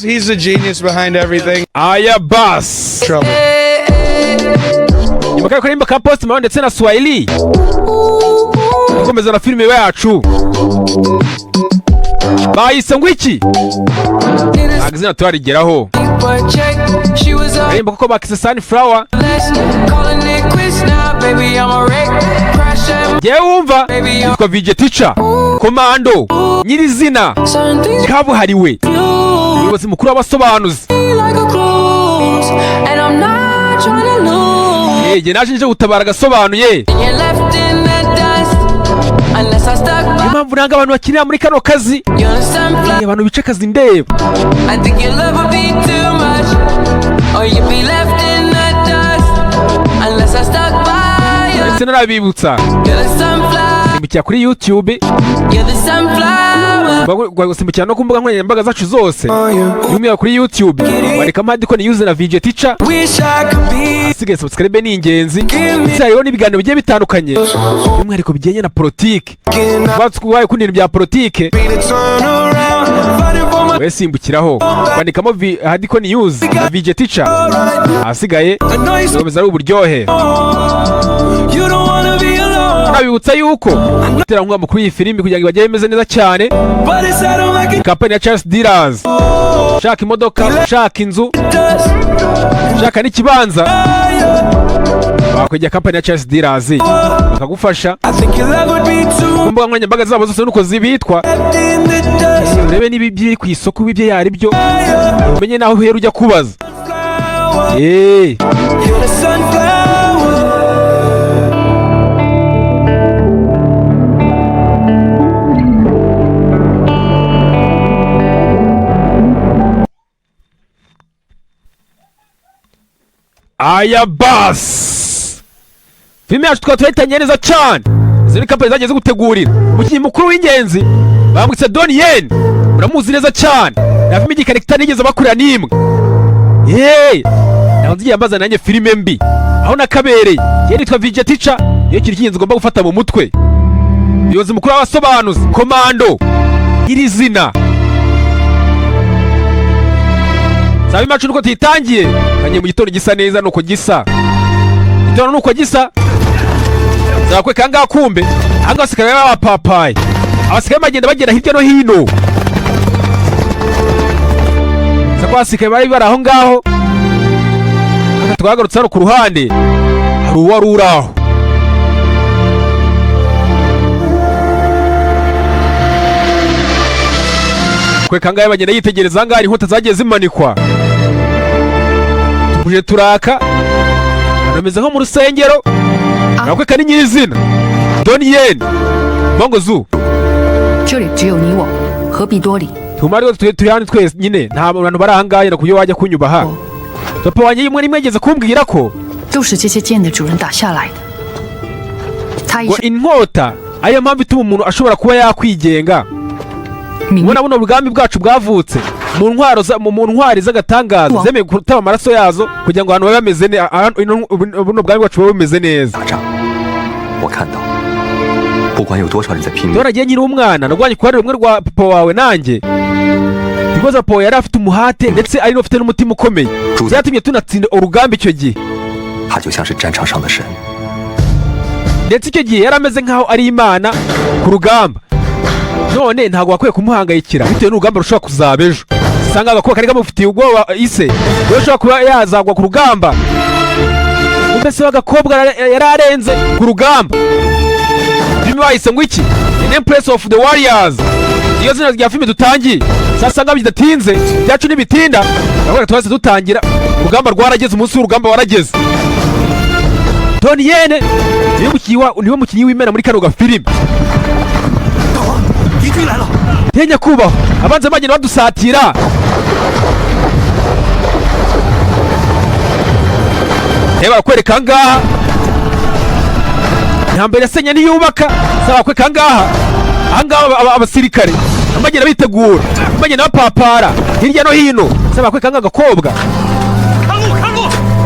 He's the genius behind everything. Aya basi. Trouble. Nyuma y'ako karirimbo ka Post Malone ndetse na Swahili, dukomeza na filime yacu bayise ngo iki? Ntabwo izina turarigeraho. Karirimbo koko bakise Sunflower. Ngewe wumva yitwa VJ Teacher Komando, nyirizina kabuhariwe, umuyobozi mukuru w'abasobanuzi. Njye naje nje gutabara agasobanuye. Niyo mpamvu nanga abantu bakinira muri kano kazi. Abantu bica akazi ndeba. I think your love would be too much, or you'd be left in the dust. Unless I stuck by you. Ndetse narabibutsa, You're the sunflower, simbukira kuri YouTube, you're the sunflower. Gusimbukira no ku mbuga nkoranyambaga zacu zose, by'umwihariko kuri YouTube wandikamo Hadiko ni na VJ Teacher. Wish I could be Asigaye subscribe ni ingenzi, ndetse hariho n'ibiganiro bigiye bitandukanye, by'umwihariko bijyanye na politike. Wabaye ukunda ibintu bya politike, to turn around, fighting for my we simbukiraho wandikamo Hadiko News na VJ Teacher, ahasigaye I know you bikomeza ari uburyohe. You don't wanna be alone, Nabibutsa yuko umuterankunga mukuru w'iyi filimi kugira ngo ibagere imeze neza cyane, but it's I don't like it kampani ya Charles Dealers. Ushaka imodoka, ushaka inzu, does. ushaka n'ikibanza, wakwegera kampani ya Charles Dealers bakagufasha. I think your love would be too Ku mbuga nkoranyambaga zabo zose nuko zibitwa. left in the dust. Urebe niba ibiri ku isoko ibyo yari byo, umenye naho uhera ujya kubaza. Flower, you're the sunflower. Aya basi, filime yacu tukaba turayitangiye neza cyane. Izi ni kampani zagiye zigutegurira. Umukinnyi mukuru w'ingenzi bamwitse Donnie Yen, uramuzi neza cyane. Nta filime igikarita nigeze bakorera n'imwe. Yeee, ntabwo nzigiye mbaza nanjye filime mbi aho nakabereye. Yewe, nitwa VJ Teacher. Iyo kintu cy'ingenzi ugomba gufata mu mutwe, umuyobozi mukuru w'abasobanuzi Komando, iri zina Saba imacu nuko tuyitangiye kangiye mu gitondo gisa neza, nuko gisa igitondo, nuko gisa zakweka ahangaha. Kumbe ahangaha basigaye bapapaye, abasigaye bagenda bagera hirya no hino. Sako abasigaye bari bari aho ngaho. Hano twagarutse hano ku ruhande hari uwari uri aho. Kweka ahangaha bagenda yitegereza ahangaha hari inkuta zagiye zimanikwa, tuje turaka hameze nko mu rusengero. Nakweka ni nyirizina Donnie Yen Bongo Zu. 这里只有你我，何必多礼？ Tuma rero turi hano twese nyine, nta bantu bari ahangaha ku buryo wajya kunyubaha. Papa wanjye rimwe rimwe yigeze kumbwira ko 都是这些剑的主人打下来的。他一 ngo 生 inkota ariyo mpamvu ituma umuntu ashobora kuba yakwigenga. 明 Ubona buno bwami bwacu bwavutse mu ntwaro mu ntwari z'agatangaza zemeye gutaba amaraso yazo kugira ngo abantu babe bameze neza, buno bwami bwacu bube bumeze neza. 打仗，我看到，不管有多少人在拼命 Dore nagiye nkiri umwana narwanye ku ruhande rumwe rwa papa wawe nanjye, because papa wawe yari afite umuhate ndetse ari n'ufite n'umutima ukomeye, byatumye tunatsinda urugamba icyo gihe. 他就像是战场上的神。 Ndetse icyo gihe yari ameze nk'aho ari imana ku rugamba. None ntabwo wakwiye kumuhangayikira bitewe n'urugamba rushobora kuzaba ejo. Usanga agakobwa kari kamufitiye ubwoba ise we ushobora kuba yazagwa ku rugamba. Mbese w'agakobwa yari arenze ku rugamba. Filime bahise ngo iki? The Empress of the Warriors, iyo zina rya filime dutangiye. Sasa ngaho bidatinze byacu ntibitinda, urabona twahise dutangira. Urugamba rwarageze, umunsi w'urugamba warageze. Donnie Yen niwe mukinnyi w'imena muri kano gafilime. 敌军来了！ Tinya kubaho abanza bagenda badusatira. Reba barakwereka ahangaha intambara yasenya niyubaka. Saba barakwereka ahangaha, ahangaha abasirikare bagenda bitegura, bagenda bapapara hirya no hino. Saba barakwereka ahangaha agakobwa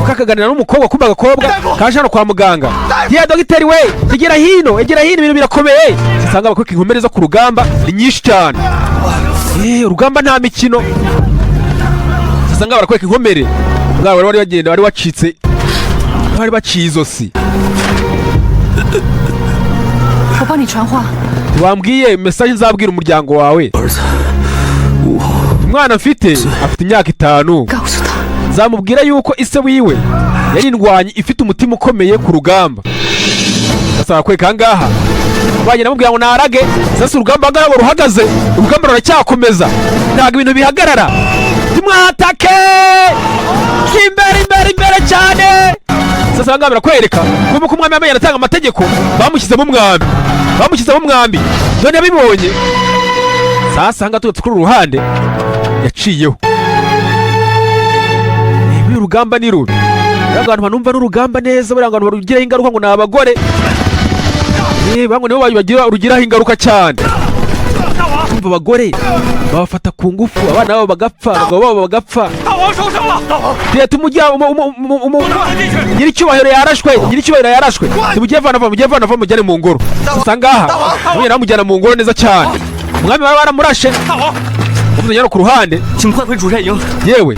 kakaganira n'umukobwa. Kumva agakobwa kaje hano kwa muganga. Yewe dogiteri we, egera hino, egera hino, ibintu birakomeye. Usanga bakwereka inkomere zo ku rugamba ni nyinshi cyane. Urugamba nta mikino. Sasa ngaho barakwereka inkomere bwabo bari bagenda, bari wacitse, bari baciye izosi. 我帮你传话。 Wambwiye message nzabwira umuryango wawe? 儿子 Umwana mfite afite imyaka 5. 告诉他， Nzamubwira yuko ise wiwe yari indwanyi ifite umutima ukomeye ku rugamba. Sasa barakwereka ahangaha bagenda bamubwira ngo narage. Sasa urugamba ahangaha ngo ruhagaze, urugamba ruracyakomeza, ntabwo ibintu bihagarara. Timwatake imbere, imbere, imbere cyane. Sasa ahangaha barakwereka kuko uko umwami yamenye aratanga amategeko, bamushyizemo umwambi, bamushyizemo umwambi none yabibonye. Sasa ahangaha tugatse kuri uru ruhande yaciyeho. Ibi urugamba ni rubi. Buriya abantu banumva n'urugamba neza, buriya abantu barugiraho ingaruka ngo ni abagore. Bamwe nibo bagira rugiraho ingaruka cyane. Kumva abagore babafata ku ngufu, abana babo bagapfa, abagabo babo bagapfa. 大王受伤了，大王， Leta umujya nyiricyubahiro yarashwe, nyiricyubahiro yarashwe. Tumujye vana va, mujye vana va, mujyane mu ngoro. Gusa ngaha mujyana, bamujyana mu ngoro neza cyane. Umwami baba baramurashe, bamujyana ku ruhande. 请快回主帅营。 Yewe,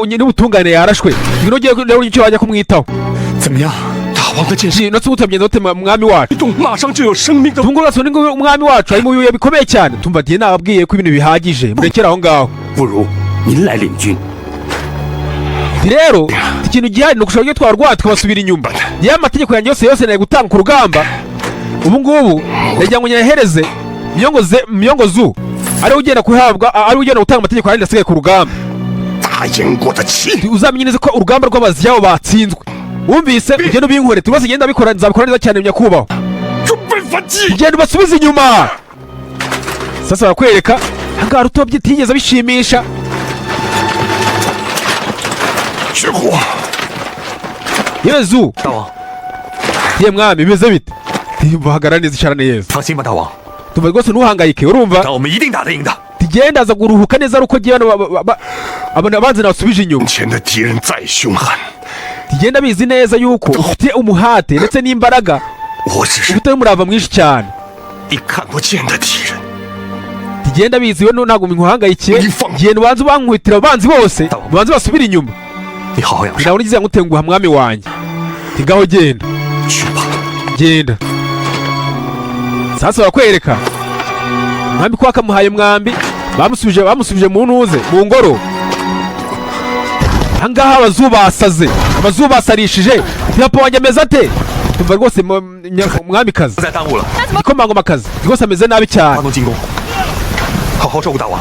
nyir'ubutungane yarashwe, ngwino ugiye rero icyo wajya kumwitaho. 怎么样？大王的剑士 Notse utabyenza ute mwami wacu? 动，马上就有生命的。 Tunguru rwose ni umwami wacu ari mu bihe bikomeye cyane. Tumva diye nababwiye ko ibintu bihagije, murekere aho ngaho. 不如您来领军。 Rero ikintu gihari ni ugushaka uburyo twarwana tukabasubira inyuma. Yewe, amategeko yanjye yose yose nari gutanga ku rugamba ubu ngubu ndagira ngo nyahereze Miyongoze, Miyongozu ariwe ugenda kuhabwa, ariwe ugenda gutanga amategeko yandi asigaye ku rugamba. 大燕国的气 Uzamenye neza ko urugamba rw'abaziyawo batsinzwe, wumvise? Ugende ubinkore rwose, genda bikora, nzabikora neza cyane nyakubahwa. 准备反击。 Genda ubasubize inyuma. Sasa barakwereka ahangaha ruto bitigeze bishimisha. 血火， Yezu. 大王， Ye mwami, bimeze bite? Bahagarara neza, icara neza. 放心吧，大王， Tumva rwose ntuhangayike, urumva? 但我们一定打得赢的。 Tugenda aza kuruhuka neza ari uko ngiye bano abantu abanzi nabasubije inyuma. 前的敌人再凶悍， Tugenda bizi neza yuko ufite umuhate ndetse n'imbaraga, 我只是 ufite n'umurava mwinshi cyane. 你看不见的敌人。 Tugenda bizi we ntabwo nkuhangayikiye. Genda ubanze ubankubitira abanzi bose, ubanze basubire inyuma. 你好好养伤。 Ntabwo nigeze ngutenguha mwami wanjye. Ngaho genda. 去吧， Genda. Sasa barakwereka mwami ko bakamuhaye mwambi, bamusubije mu ntuze mu ngoro. Ahangaha abazu basaze, abazu basarishije. Papa wanjye ameze ate? Tumva rwose mwamikazi. 不再耽误了， Ikomangomakazi rwose ameze nabi cyane. 发动进攻，好好照顾大王。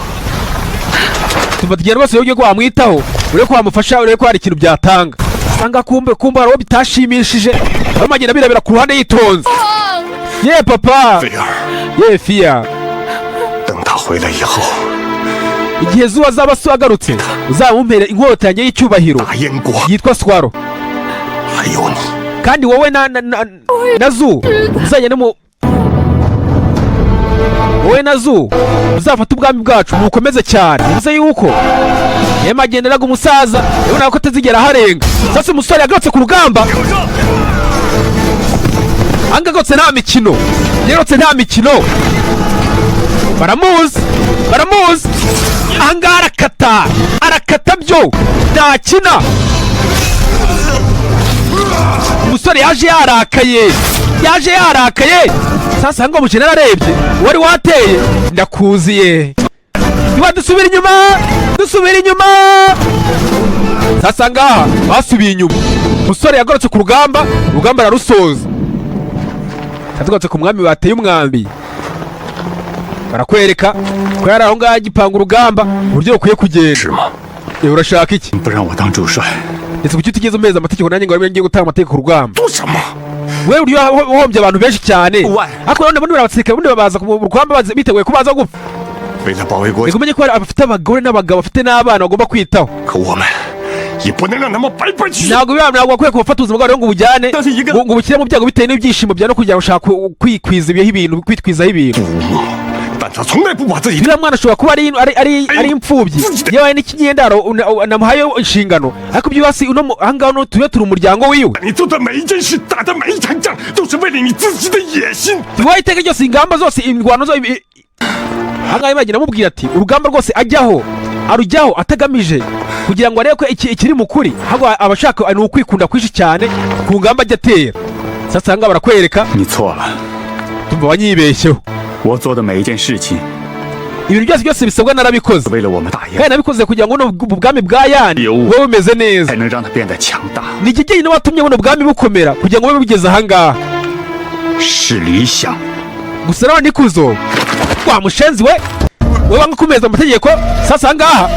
Tumva tugenda rwose uburyo ko wamwitaho, urebe ko wamufasha, urebe ko hari ikintu byatanga. Usanga kumbe hari uwo bitashimishije, arimo agenda birabira ku ruhande yitonze. Ye papa. 菲儿， Ye fiya. 等他回来以后， Igihe zuba azaba agarutse, uzamumpere inkota yanjye y'icyubahiro 大燕国 yitwa Swaro. 还有你， Kandi wowe na zu uzajya no mu wowe na zu uzafata ubwami bwacu mukomeze cyane. Bivuze yuko yema agenderaga umusaza, yabonaga ko atazigera aharenga. Sasa umusore yagarutse ku rugamba anga agarutse nta mikino, yagarutse nta mikino. Baramuzi, baramuzi. Ahangaha arakata, arakata byo ntakina. Umusore yaje yarakaye, yaje yarakaye. Sasa ngo umukene ararebye wari wateye ndakuziye, niba dusubira inyuma, dusubira inyuma. Sasa ngaha basubiye inyuma. Umusore yagarutse ku rugamba, urugamba ararusoza. Tugarutse ku mwami bateye umwambi, barakwereka ko yari aho ngaho agipanga urugamba uburyo bukwiye kugenda. 是吗？ Urashaka iki? 不让我当主帅， Ndetse kuki utigeze umeza amategeko nanjye ngo ngiye gutanga amategeko ku rugamba? 做什么？ Wewe uriyo wahombye abantu benshi cyane. Wa- Ariko none bundi barabasirikare bundi babaza ku rugamba biteguye ko baza gupfa. 为了保卫国 Reka umenye ko hari abafite abagore n'abagabo, bafite n'abana bagomba kwitaho. 可我们也不能让他们白白去。 Ntabwo biba, ntabwo bakwiye kubafata ubuzima bwabo rero ngo ubujyane但是一个 ngo ubushyire mu byago bitewe n'ibyishimo bya no kugira ngo ushaka kwikwiza ibihe ibintu, kwitwizaho ibintu. 但他从来不把自己 Uriya mwana ashobora kuba ari imfubyi yewe n'ikinyendaro namuhaye inshingano, ariko byibasi uno ahangaha uno tube turi umuryango wiwe. 你做的每一件事，打的每一场仗，都是为了你自己的野心。 Tubaho iteka ryose, ingamba zose, indwano zose, Ahangaha bagenda amubwira ati urugamba rwose ajyaho arujyaho atagamije kugira ngo arebe ko ikiri mu kuri, ahubwo aba ashaka ni ukwikunda kwinshi cyane ku ngamba ajya atera. Sasa ahangaha barakwereka. 你错了， Tumva wanyibeshyeho. 我做的每一件事情 Ibintu byose byose bisabwa narabikoze, 为了我们大燕 kandi nabikoze kugira ngo buno bwami bwa Yani Yo. bube bumeze neza. 才能让它变得强大， Ni iki jyenyine watumye buno bwami bukomera kugira ngo bube bugeze ahangaha. 是理想。 Gusa nawe nikuzo wa mushenzi we, we wanga kumeza amategeko. Sasa ahangaha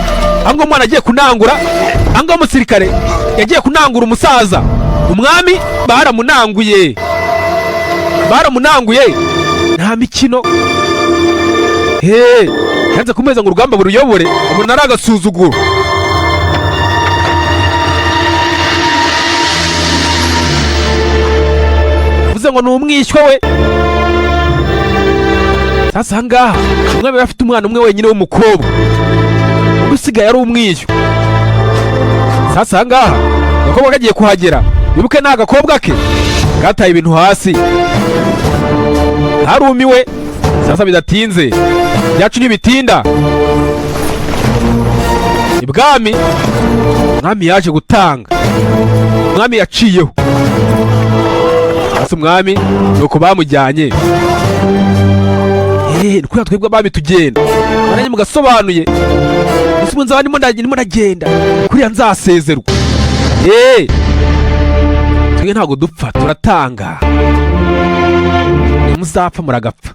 ahangaha umwana agiye kunangura, ahangaha umusirikare yagiye kunangura umusaza umwami, baramunanguye, baramunanguye, nta mikino. He yanze kumeza ngo urugamba buruyobore, ubona ari agasuzuguro. Bivuze ngo ni umwishywa we. Sasa ahangaha umwami yari afite umwana umwe wenyine w'umukobwa, undi usigaye ari umwishywa. Sasa ahangaha agakobwa kagiye kuhagera, wibuke ni agakobwa ke kataye ibintu hasi, harumiwe. Sasa bidatinze byacu ntibitinda, ibwami umwami yaje gutanga, umwami yaciyeho. Sasa umwami nuko bamujyanye. Ni kuriya twebwe abami tugenda nanjye mugasobanuye gusa ubu nzaba ndimo ndagenda kuriya nzasezerwa. Twebwe ntabwo dupfa, turatanga, muzapfa muragapfa.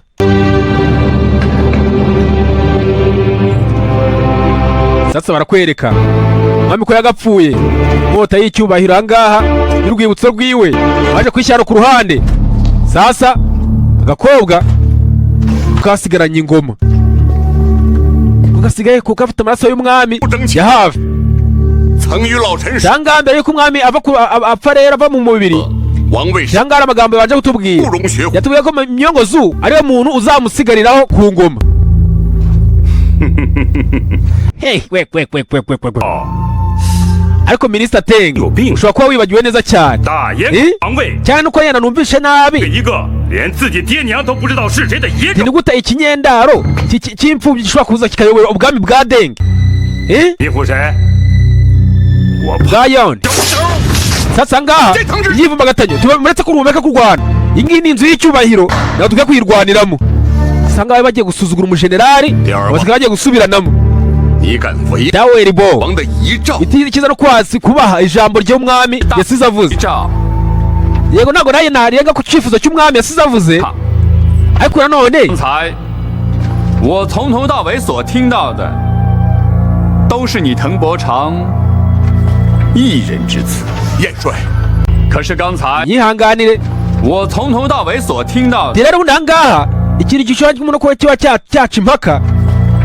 Sasa barakwereka umwami ko yagapfuye, inkota y'icyubahiro ahangaha y'urwibutso rwiwe baje kwishyira ku ruhande. Sasa agakobwa kasigaranye ingoma, gasigaye kuko afite amaraso y'umwami ya hafi. 曾与老臣 Cyangwa mbere yuko umwami ava apfa rero ava mu mubiri, 王位是 cyangwa hari amagambo yabanje kutubwira, 慕容雪虎 yatubwiye ko Myongozu ariwe muntu uzamusigariraho ku ngoma. Hey, we we we we we we we. Ariko Minisita Teng, ushobora kuba wibagiwe neza cyane. 大燕 咦 王位 Cyane nuko yenda numvishe nabi. 给一个连自己爹娘都不知道是谁的野 Ni 种。 gute ikinyendaro cy'imfubyi gishobora kuza kikayobora ubwami bwa Deng? Eh? 你唬谁？我 Bwa Yon. Sasa ngaha yivumbagatanyo muretse ko ruhumeka kurwana, iyi ngiyi ni inzu y'icyubahiro ntabwo dukwiye kuyirwaniramo. Sasa ngaha bagiye gusuzugura umujenerali, basigaye bagiye gusubiranamo. 你敢违 Daweri bo 王的遗诏？ icyiza no kwasi kubaha ijambo ry'umwami yasize avuze. Yego ntabwo nanjye narenga ku cyifuzo cy'umwami yasize avuze, ariko nanone 刚才我从头到尾所听到的，都是你滕伯长一人之词。 燕帅， 可是刚才 yihanganire 我从头到尾所听到的 rero ubundi ahangaha ikintu gishobora kuba kiba cyaca impaka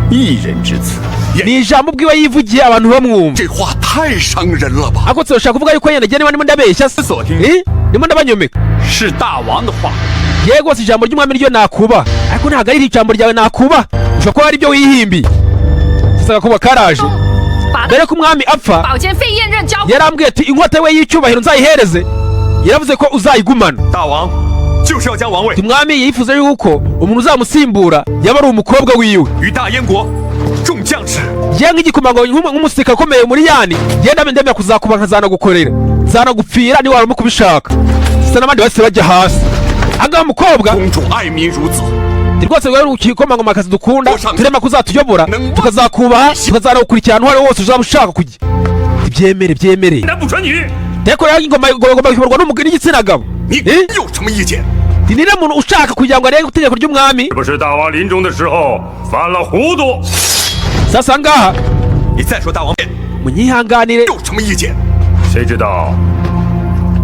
一人之词， ni ijambo ubwiwe yivugiye abantu bamwumva. 这话太伤人了吧？ Ariko turashaka kuvuga yuko yenda niba ndimo ndabeshya se, 所听 ndimo ndabanyomeka. 是大王的话。 Yego rwose ijambo ry'umwami ryo nakuba, ariko ntabwo ari ijambo ryawe nakuba, ushobora kuba ari ibyo wihimbiye. Sasa agakuba karaje 把 mbere ko umwami apfa 宝剑飞燕刃交 yarambwiye ati inkota we y'icyubahiro nzayihereze, yaravuze ko uzayigumana. 大王就是要将王位 Umwami yifuza yuko umuntu uzamusimbura yaba ari umukobwa wiwe. 与大燕国众将士 Njye nk'igikomangoma nk'umusirikare ukomeye muri Yani, ngenda ndemera kuzakuba nkazanagukorera, nzanagupfira niba warimo kubishaka. Sasa n'abandi bose bajya hasi. Ahangaha umukobwa 公主爱民如子， ni rwose rwari igikomangoma akazi dukunda, turema kuzatuyobora, tukazakubaha, tukazanagukurikirana aho ariho hose uzaba ushaka kujya. Byemere byemere. 男不传女， Ariko rero ingoma igomba kuyoborwa n'igitsina gabo. 你 Eh? 有什么意见？ Ni ninde muntu ushaka kugira ngo arenge itegeko ry'umwami? 是不是大王临终的时候犯了糊涂？ Sasa ngaha 你再说大王， munyihanganire. 有什么意见？ 谁知道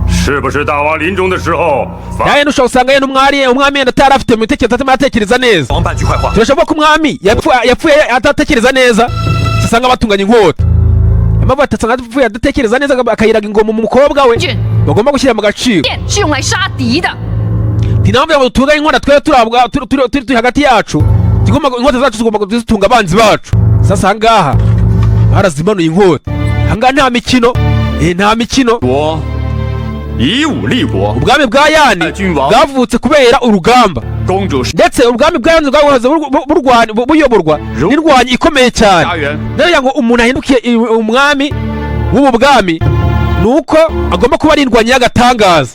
是不是大王临终的时候犯 Nawe ntushobora usanga yenda umwari umwami yenda atari afite mu bitekerezo atarimo aratekereza neza. 王半句坏话。 Turashobora ko umwami yapfuye adatekereza neza. Sasa ngaha batunganya inkota. Impamvu atasanga apfuye adatekereza neza akayiraga ingoma mu mukobwa we 剑 bagomba gushyira mu gaciro. 是用来杀敌的。 Ni naho ngo dutunganye inkota twebwe turabwa turi hagati yacu, tugomba inkota zacu tugomba kuzitunga abanzi bacu. Sasa ahangaha barazimanuye inkota, ahangaha nta mikino, nta mikino. 国以武立国， Ubwami bwa Yani bwavutse kubera urugamba. 公主是 Ndetse ubwami bwa Yoni bwahoze buyoborwa n'indwanyi ikomeye cyane. 家园， Rero ngo umuntu ahindukiye umwami w'ubu bwami ni uko agomba kuba ari indwanyi y'agatangaza.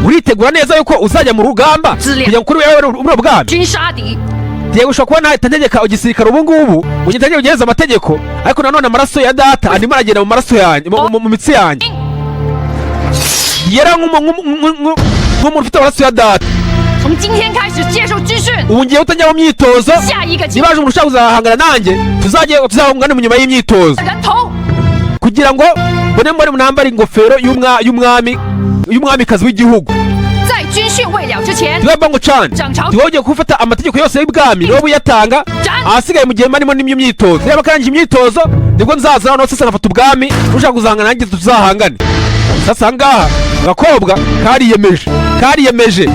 Uritegura neza yuko uzajya mu rugamba kugira ngo kuri wewe muri ubwo bwami? 军杀敌， Yego, ushobora kuba nahita ntegeka igisirikare ubu ngubu ngo ngende ugereze amategeko, ariko nanone amaraso ya data arimo aragenda mu maraso yanjye, mu mitsi yanjye yera nk'umuntu ufite amaraso ya data. 从今天开始接受军训， Ubu ngiye kutajya mu myitozo. 下一个 Niba haje umuntu ushaka kuzahangana nanjye, tuzajye tuzahungane mu nyuma y'imyitozo 人头。 kugira ngo mbone mbone nambare ingofero y'umwami, y'umwamikazi w'igihugu. 在军训未了之前， Tuba ngo cana 涨潮 tuba ugiye gufata amategeko yose y'ubwami niwe uyatanga, ahasigaye mu gihe mbarimo n'imyo myitozo. Niba karangije imyitozo nibwo nzaza noneho sasa nkafata ubwami, ushaka kuzahangana nanjye tuzahangane. Sasa aha ngaha agakobwa kariyemeje, kariyemeje.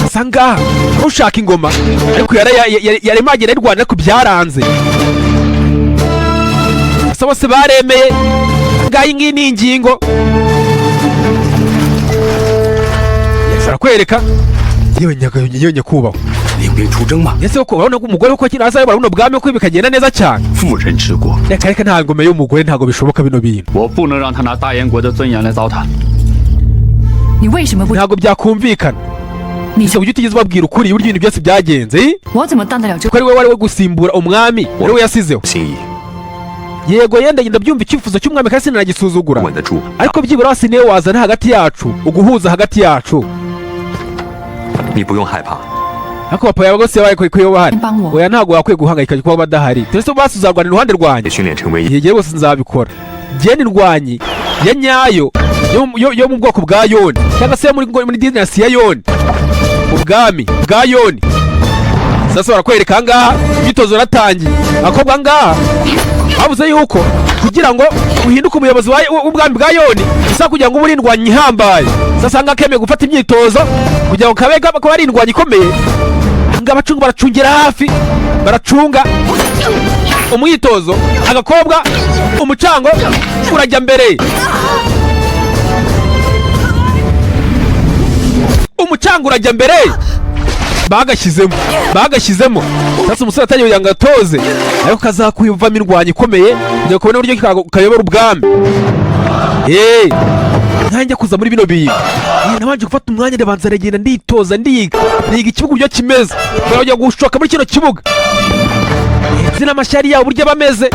Sasa ngaha ushaka ingoma ariko yarimo agenda ayirwana ariko byaranze. Sasa bose baremeye ngaha, iyi ngiyi ni ingingo arakwereka. Yewe yewe nyakubahwa. 领兵出征吗？ Ese koko urabona ko umugore ko akiri azayobora buno bwami ko bikagenda neza cyane? 妇人之国， Reka reka, nta ngoma y'umugore, ntabwo bishoboka bino bintu. 我不能让他拿大燕国的尊严来糟蹋。 你为什么不？ Ntabwo byakumvikana. 你 Ese uburyo utigeze ubabwira ukuri uburyo ibintu byose byagenze, eh? 我怎么当得了这 Ko ari we wari we gusimbura umwami, ari we yasizeho. 心意 Yego, yenda ndabyumva icyifuzo cy'umwami kandi sinanagisuzugura, 稳得住。 ariko byibura hasi niwe wazana hagati yacu uguhuza hagati yacu. 你不用害怕， Ariko papa yawe rwose yabaye ko bahari. 帮我 Oya, ntabwo wakwiye guhangayika kuba badahari. Turetse basi uzarwana iruhande rwanjye. 训练成为 Igihe rwose nzabikora jye ndwanyi ya nyayo yo mu bwoko bwa Yoni cyangwa se yo muri dynasty ya Yoni, ubwami bwa Yoni. Sasa barakwereka ahangaha imyitozo yaratangiye. Abakobwa ahangaha bavuze yuko kugira ngo uhinduke umuyobozi w'ubwami bwa Yoni bisaba kugira ngo ube uri indwanyi ihambaye. Sasa ahangaha kemeye gufata imyitozo kugira ngo kabe kaba ari indwanyi ikomeye. Ahangaha abacunga baracungira hafi, baracunga umwitozo. Agakobwa umucango urajya mbere, umucanga urajya mbere, bagashyizemo, bagashyizemo. Sasa umusore atangiye kugira ngo atoze ariko kazakuyumvamo indwanyi ikomeye kugira ngo kabone uburyo kayobora ubwami. Eee, nkanjye kuza muri bino bintu, nabanje gufata umwanya ndabanza ndagenda nditoza, ndiga, niga ikibuga uburyo kimeze, kujya gushoka muri kino kibuga ndetse n'amashyari yabo uburyo aba ameze.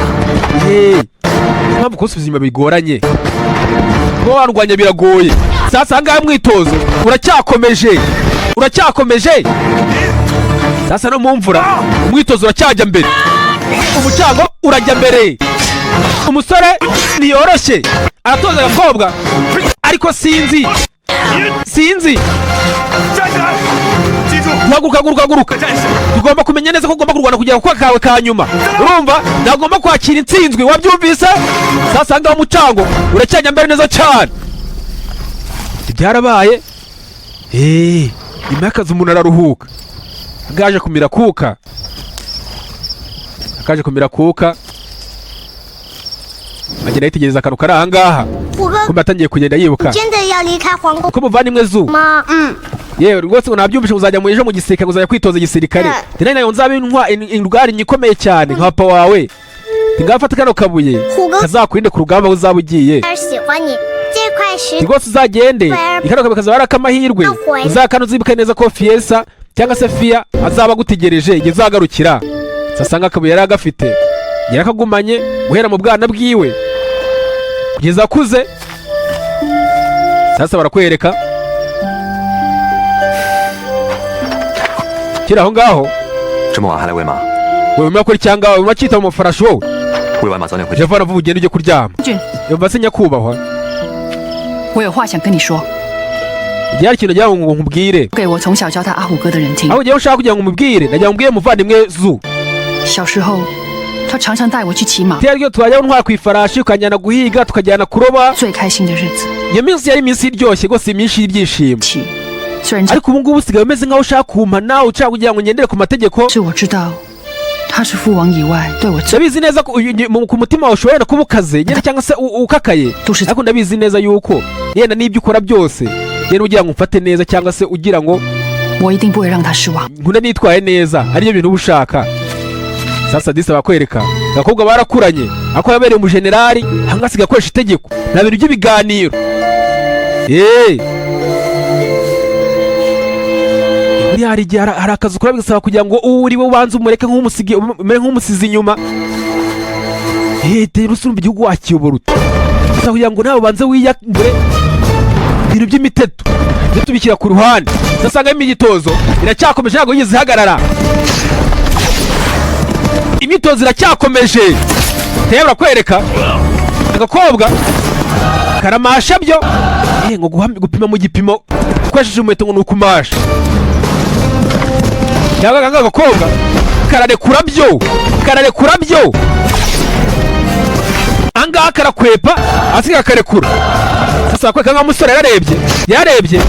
Eee, niyo mpamvu kuwusubiza inyuma bigoranye, kuba warwanya biragoye. Sasa ahangaha umwitozo uracyakomeje, uracyakomeje. Sasa no mu mvura umwitozo uracyajya mbere, umucango urajya mbere. Umusore ntiyoroshye, aratoza agakobwa ariko sinzi, sinzi. 站起来，记住， Haguruka, haguruka, haguruka. 战士， Tugomba kumenya neza ko ugomba kurwana kugira ngo kawe ka nyuma, urumva ntagomba kwakira intsinzwi, wabyumvise? Sasa ahangaha umucango uracyajya mbere neza cyane. Byarabaye. Eee, nyuma y'akazi umuntu araruhuka, akaje kumira kuka, akaje kumira kuka, agenda yitegereza akantu kari ahangaha. 虎哥 Kumbe atangiye kugenda yibuka 真的要离开皇宫 ko muvandimwe zu 吗？嗯， Yewe rwose ngo nabyumvishe, ngo uzajya mu ejo mu gisirikare, ngo uzajya kwitoza igisirikare. Ati nawe nzaba indwara ikomeye cyane nka papa wawe. Ati ngaho fata kano kabuye Hugo. kazakurinde ku rugamba aho uzaba ugiye. 喜欢你这块石 Ati rwose uzagende kano kabuye kazaba ari ak'amahirwe, uzakana uzibuke neza ko Fiesa cyangwa se Fia azaba agutegereje igihe uzagarukira. Sasa akabuye yari agafite, yarakagumanye guhera mu bwana bwiwe kugeza akuze. Sasa barakwereka kiri aho ngaho. 这么晚还来喂马？ Wewe urimo gukora icyanga, urimo cyita mu mafarashi wowe. 喂完马早点回去。 Javana, vuba ugende ujye kuryama. 俊， Yumva se nyakubahwa. 我有话想跟你说， Igihe hari ikintu nagira ngo nkubwire. 给我从小教他阿虎哥的人听 Aho。ugiye ushaka kugira ngo umubwire, nagira ngo umbwire muvandimwe zu. 小时候，他常常带我去骑马， Iteka ryo twajya ntwara ku ifarashi, ukajyana guhiga, tukajyana kuroba. 最开心的日子。 Iyo minsi yari iminsi iryoshye rwose, iminsi y'ibyishimo. 起，虽然 Ariko ubu ngubu usigaye umeze nkaho ushaka kumpana, ushaka kugira ngo ngendere ku mategeko. 是我知道他是父王以外对我最 Ndabizi neza ko ku mutima wawe ushobora kuba ukaze nyine cyangwa se ukakaye, ariko ndabizi neza yuko yenda n'ibyo ukora byose yenda ugira ngo umfate neza cyangwa se ugira ngo 我一定不会让他失望。 Nkunda nitwaye neza, aribyo bintu uba ushaka. Sasa disi bakwereka abakobwa barakuranye, ako yabereye umujenerali ahangaha asigaye akoresha itegeko, nta bintu by'ibiganiro. Eee, buriya hari igihe hari akazi ukora bigasaba kugira ngo uwo uri we ubanze umureke nk'umusige, umere nk'umusizi inyuma. Eee, tera usumba igihugu wakiyobora ute? Gusa kugira ngo nawe ubanze wiyambure ibintu by'imiteto, ibyo tubishyira ku ruhande. Usanga imyitozo iracyakomeje, ntabwo yigeze ihagarara, imyitozo iracyakomeje. Rero barakwereka agakobwa karamasha byo. Ngo gupima mu gipimo ukoresheje umuheto ngo ni ukumasha, cyangwa aka agakobwa kararekura byo, kararekura byo ahangaha karakwepa, asigaye akarekura. Sasa bakwereka nk'aho umusore yararebye, yarebye,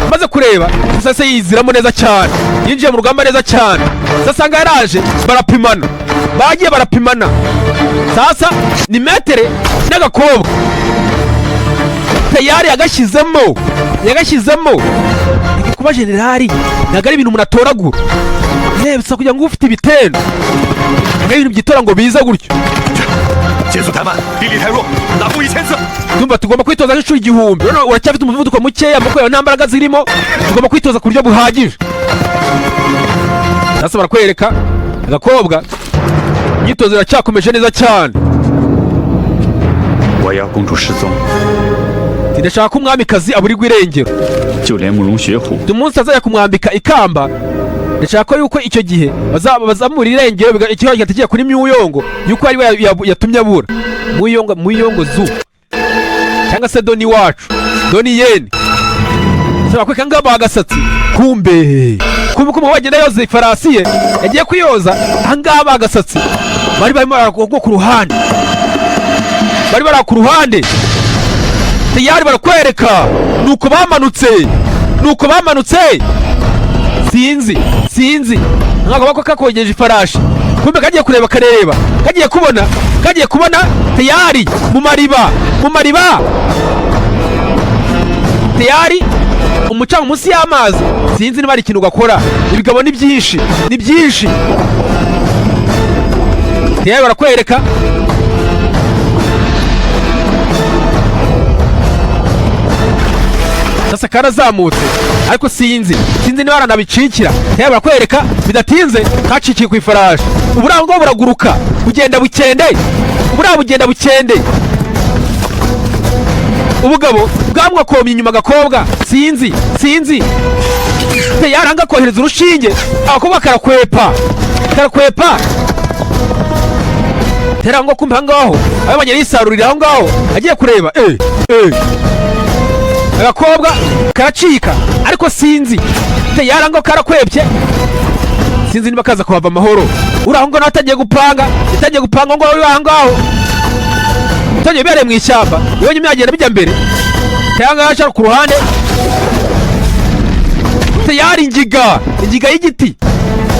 amaze kureba sasa se yiziramo neza cyane, yinjiye mu rugamba neza cyane. Sasa ngaho yaraje barapimana, bagiye barapimana. Sasa ni metere n'agakobwa tayari yagashyizemo, yagashyizemo. Reka kuba generali ntabwo ari ibintu umuntu atoragura. Bisa kugira ngo ube ufite ibitendo, ntabwo ari ibintu byitora ngo bize gutyo. 节速太慢，臂力太弱，打步1000次。 Ndumva tugomba kwitoza nk'inshuro 1000. Rero uracyafite umuvuduko mukeya, amaboko yawe nta mbaraga zirimo, tugomba kwitoza ku buryo buhagije. Sasa barakwereka agakobwa, imyitozo iracyakomeje neza cyane. 我要公主失踪， Ndashaka ko umwamikazi aburirwa irengero. 就连慕容雪虎 Umunsi azajya kumwambika ikamba, ndashaka ko yuko icyo gihe bazamura irengero, ikibazo kigategeka kuri Muyongo yuko ari we yatumye abura Muyongo, Muyongo zu cyangwa se Doni wacu, Doni Yeni. Saba kweka ngaba agasatsi, kumbe kumbe ko bagenda yoza ifarasi ye, yagiye kuyoza ahangaha agasatsi bari barimo barakugwa ku ruhande, bari bari ku ruhande tayari barakwereka nuko bamanutse, nuko bamanutse. Sinzi, sinzi ntabwo ko kakogeje ifarashi, kumbe kagiye kureba, kareba, kagiye kubona, kagiye kubona tayari mu mariba, mu mariba tayari umucanga munsi y'amazi. Sinzi niba hari ikintu gakora, ibigabo ni byinshi, ni byinshi. Tayari barakwereka sasa karazamutse, ariko sinzi, sinzi niba aranabicikira. Tayari barakwereka bidatinze kacikiye ku ifarashi, uburango buraguruka bugenda bukende, uburiya bugenda bukende. Ubugabo bwamwakomye inyuma agakobwa, sinzi, sinzi. Tayari anga kohereza urushinge, abakobwa karakwepa, karakwepa. Tera ngo kumbe aho ngaho abanye yisarurira aho ngaho, agiye kureba agakobwa karacika, ariko sinzi tayari ngo karakwepye, sinzi niba kaza kuhava amahoro. Uri aho ngaho nawe atangiye gupanga, yatangiye gupanga ngo uri aho ngaho utangiye bibereye mu ishyamba, yonyine yagenda bijya mbere. Tayari ngaho acara ku ruhande, tayari ingiga, ingiga y'igiti.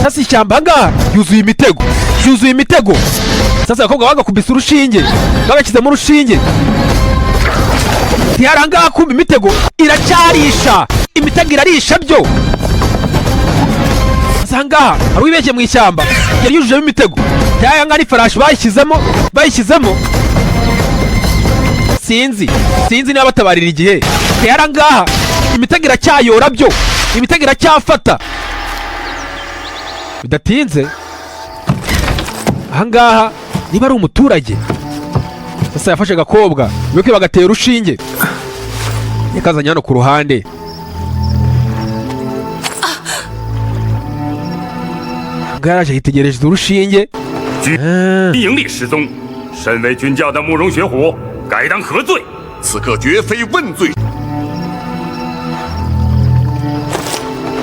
Sasa ishyamba ngaha yuzuye imitego, yuzuye imitego. Sasa abakobwa bagakubise urushinge, bagashyizemo urushinge. Tayari ahangaha kumva imitego iracyarisha, imitego irarisha byo. Sasa ahangaha hari uwibeshye mu ishyamba yari yujujemo imitego. Tayari ahangaha n'ifarashi bayishyizemo, bayishyizemo. Sinzi, sinzi niba batabarira igihe. Tayari ahangaha imitego iracyayora byo, imitego iracyafata. Bidatinze ahangaha niba ari umuturage, sasa yafashe agakobwa yuko bagatera urushinge, yakazanye hano ku ruhande. Ahangaha yaraje yitegereje urushinge. 军营里失踪，身为军将的慕容雪虎该当何罪？ 此刻绝非问罪。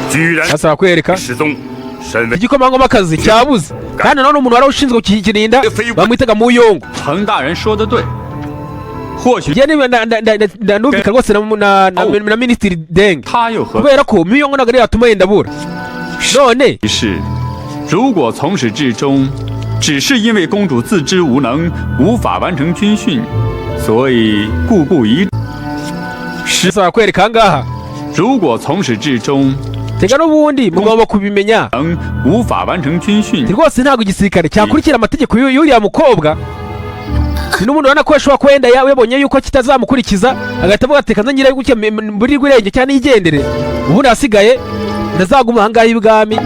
居然 Sasa barakwereka 失踪，身为 igikomangomakazi cyabuze, kandi nanone umuntu wari ushinzwe kukirinda bamwitaga Muyongo. 滕大人说的对，或许 Njye niba ndanumvika rwose na minisitiri Deng, 他又何 kubera ko Muyongo ntabwo ariyo yatuma yenda abura none. 是？如果从始至终只是因为公主自知无能，无法完成军训，所以故布疑。 Sasa barakwereka ahangaha 如果从始至终 Tega n'ubundi mugomba kubimenya. 能无法完成军训， Rwose ntabwo igisirikare cyakurikira amategeko y'uriya mukobwa. N'ubundi urabona ko ashobora kuba wenda yabonye yuko kitazamukurikiza, agahita avuga ati kanze ngire gutya mburirwe irenge cyangwa nigendere, ubundi ahasigaye ntazaguma aha ngaha ibwami,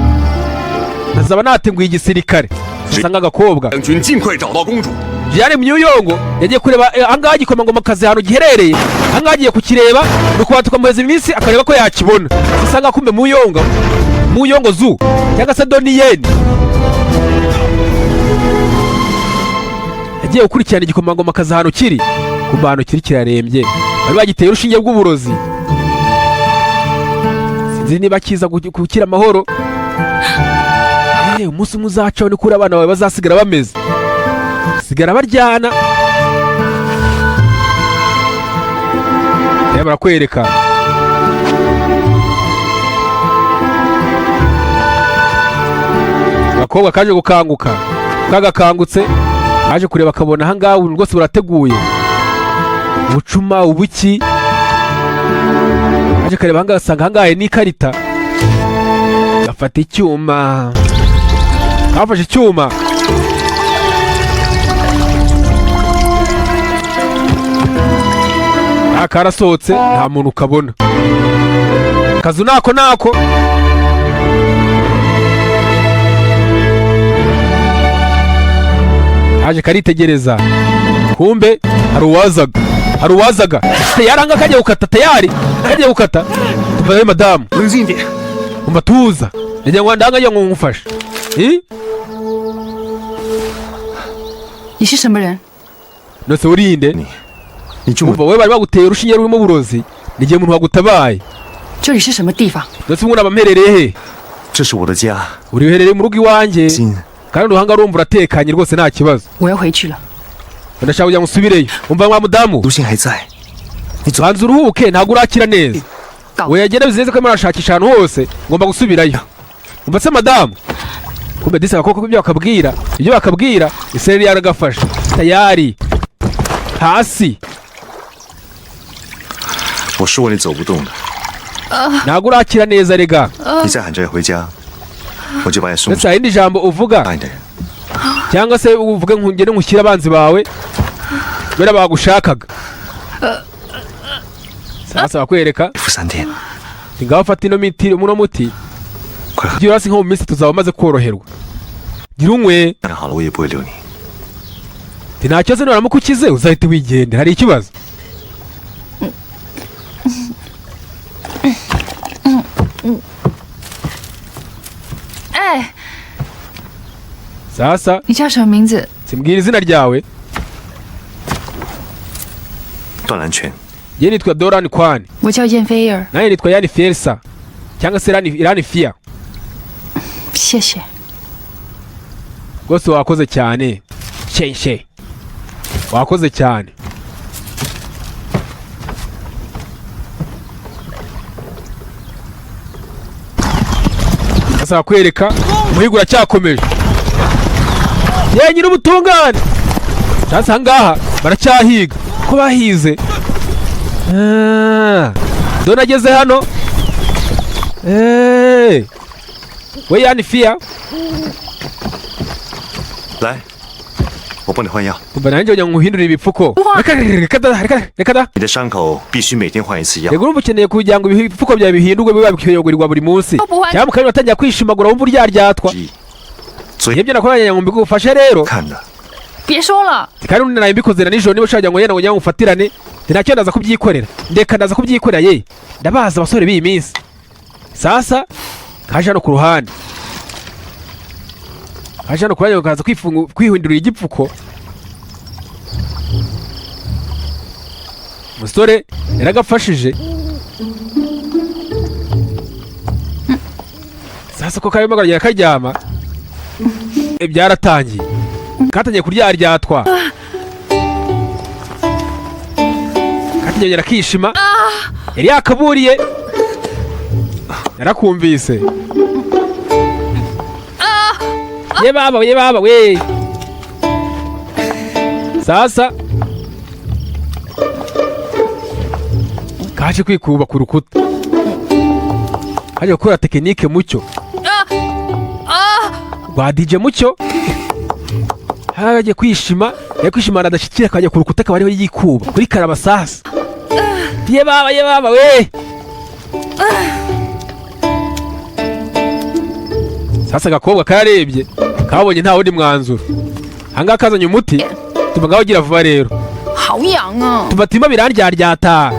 ntazaba nateguye igisirikare. Sasa nk'agakobwa 将军尽快找到公主。 Diane Myuyongo yagiye kureba ahangaha igikomangomakazi ahantu giherereye, ahangaha agiye kukireba, nuko tukamuheza iminsi akareba ko yakibona. Sasa ngaha kumbe Muyongo, Muyongo zu cyangwa se Doniyeni yagiye gukurikirana igikomangomakazi ahantu kiri. Kumbe ahantu kiri kirarembye, bari bagiteye urushinge rw'uburozi. Sinzi niba kiza gukira amahoro. Umunsi umwe uzacaho ni kuri abana bawe bazasigara bameze, sigara baryana. Reba barakwereka agakobwa kaje gukanguka, kagakangutse kaje kureba akabona ahangaha ubu rwose burateguye, ubucuma ubuki. Kaje kareba ahangaha asanga ahangaha n'ikarita, gafata icyuma, kafashe icyuma karasohotse, nta muntu ukabona. Akazu nako nako kaje karitegereza, kumbe hari uwazaga, hari uwazaga tayari anga kagiye gukata, tayari kagiye gukata. Tuvayo madamu, umva tuza, ngira ngo ndanga ngo ngufashe. 你是什么人？ Nose urinde umva wowe bari baguteye urushinge rurimo uburozi, ni igihe umuntu wagutabaye. 这里是什么地方？ Ndetse ubu mperereye he? 这是我的家。 Uri uherereye mu rugo iwanjye, kandi uruhanga rumva uratekanye rwose nta kibazo. 我要回去了。 Ndashaka kugira ngo usubireyo. Umva mwa mudamu, banza uruhuke, ntabwo urakira neza. Wegera bizinze ko arimo arashakisha ahantu hose, ngomba gusubirayo. Umva se madamu, kumbe disi abakobwa ibyo bakabwira, ibyo bakabwira isereri yaragafashe tayari hasi. 我说你走不动的， Ntabwo urakira neza rega. 你再喊着要回家，我就把你送 Ndetse hari irindi jambo uvuga 爱的人。 cyangwa se uvuge ngende nkushyire abanzi bawe kubera bagushakaga. Sasa bakwereka 服三天， ngaho fata ino miti, uno muti gira hasi nko mu minsi tuzaba umaze koroherwa, gira unywe. 好了，我也不会留你。 Nta kibazo, nuramuka ukize uzahita wigendera, hari ikibazo? 哎， Sasa 你叫什么名字？ simbwira izina ryawe. 段兰泉， Ye nitwa Doran Kwan. 我叫燕菲儿。 Nanjye nitwa Yani Fiersa cyangwa se Irani Fia. 谢谢。 Rwose wakoze cyane, shenshe wakoze cyane. Sasa kwereka umuhigo uracyakomeje, ye nyir'ubutungane. Sasa ahangaha baracyahiga ko bahize. Dore ageze hano we Yani Fia. 来，我帮你换药。 Umva nanjye kugira ngo nguhindurire ibipfuko. Reka reka da, reka reka da. 你的伤口必须每天换一次药。 Yego urumva ukeneye kugira ngo ibipfuko byawe bihindurwe bibe bikiyogurirwa buri munsi, cyangwa mukanya watangira kwishimagura wumva uryaryatwa. Ibyo nakora ngo mbigufashe rero. 别说了， Kandi undi nawe mbikoze na nijoro, niba ushaka ngo yenda ngo njye ngufatirane, ntacyo ndaza kubyikorera, ndeka ndaza kubyikorera. Ye ndabaza abasore b'iyi minsi. Sasa kaje hano ku ruhande, kaje hano ku ruhande kaza kwihindurira igipfuko. Umusore yaragafashije. Sasa ko karimo karagenda karyama, byaratangiye, katangiye kuryaryatwa, katangiye kishima. Yari yakaburiye, yarakumvise. Ye baba, ye baba we. Sasa kaje kwikuba ku rukuta. Haje gukora tekinike Mucyo rwa DJ Mucyo. Haragiye kwishima, yakwishima adashyikira, akajya ku rukuta, akaba ariho yikuba kuri karabasasa. Ye baba, ye baba we! Sasa agakobwa karebye, kabonye nta wundi mwanzuro ahangaha, kazanye umuti. Tuva ngaho, gira vuba rero. 好痒啊！ Tuva tima birandyaryata.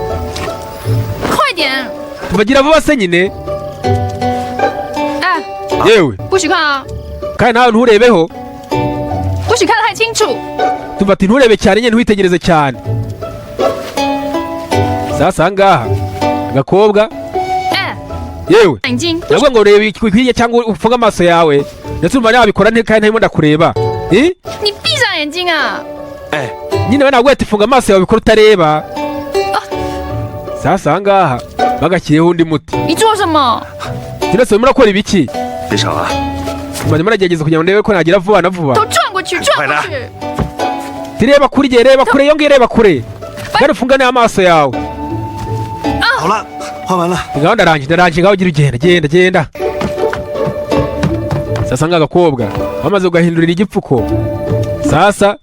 快点！ Tuva gira vuba se nyine. 哎， Yewe. 不许看啊！ Kandi nawe nturebeho. 不许看得太清楚。 Tuva ati nturebe cyane nyine, ntiwitegereze cyane. Sasa ahangaha agakobwa, 哎， yewe, 眼睛。 ndavuga ngo reba hirya cyangwa ufunge amaso yawe, ndetse urumva nabikora nte kandi ntarimo ndakureba? Eh? 你闭上眼睛啊！ Nyine we ntabwo ati funga amaso yawe, ubikora utareba. Sasa ahangaha bagashyiriyeho undi muti. 你做什么？ Turetse, urimo urakora ibiki? 别吵啊！ Mba muragerageza kugira ngo ndebe ko nagira vuba na vuba. 头转过去，转过去。 Tireba kure igihe, reba kure iyo ngiyo, reba kure kandi ufunga n'amaso yawe. 好了，换完了。 Ngaho ndarangiye, ndarangiye, ngaho ugira ugenda, genda, genda. Sasa nga agakobwa bamaze kugahindurira igipfuko, sasa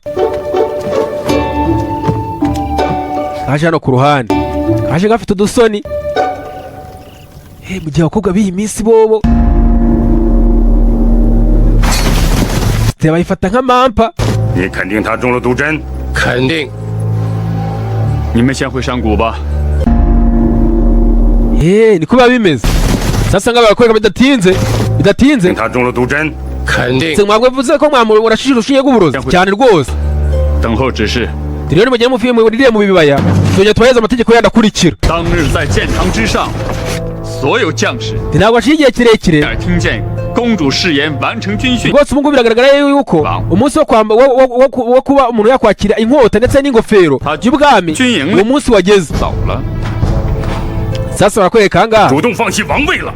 kaje hano ku ruhande, kaje gafite udusoni. Mu gihe abakobwa b'iyi minsi bobo bayifata nk'amampa. 你肯定他中了毒针？肯定。你们先回山谷吧。 Niko biba bimeze. Sasa nga barakwereka bidatinze, bidatinze. 他中了毒针？肯定。 Se mwabwo ko mwamurashije urushinge rw'uburozi cyane rwose. 等候指示。 Rero nimugere muvuye muririye mu bibaya, tuzongera tubaheze amategeko yandi akurikira. 当日在建堂之上，所有将士 Ntabwo hashize igihe kirekire. 耳听见公主誓言完成军训。 Rwose ubu ngubu biragaragara yuko umunsi wo kwamba wo kuba umuntu yakwakira inkota ndetse n'ingofero y'ubwami, uwo munsi wageze. 走了。 Sasa barakwereka ahangaha, 主动放弃王位了。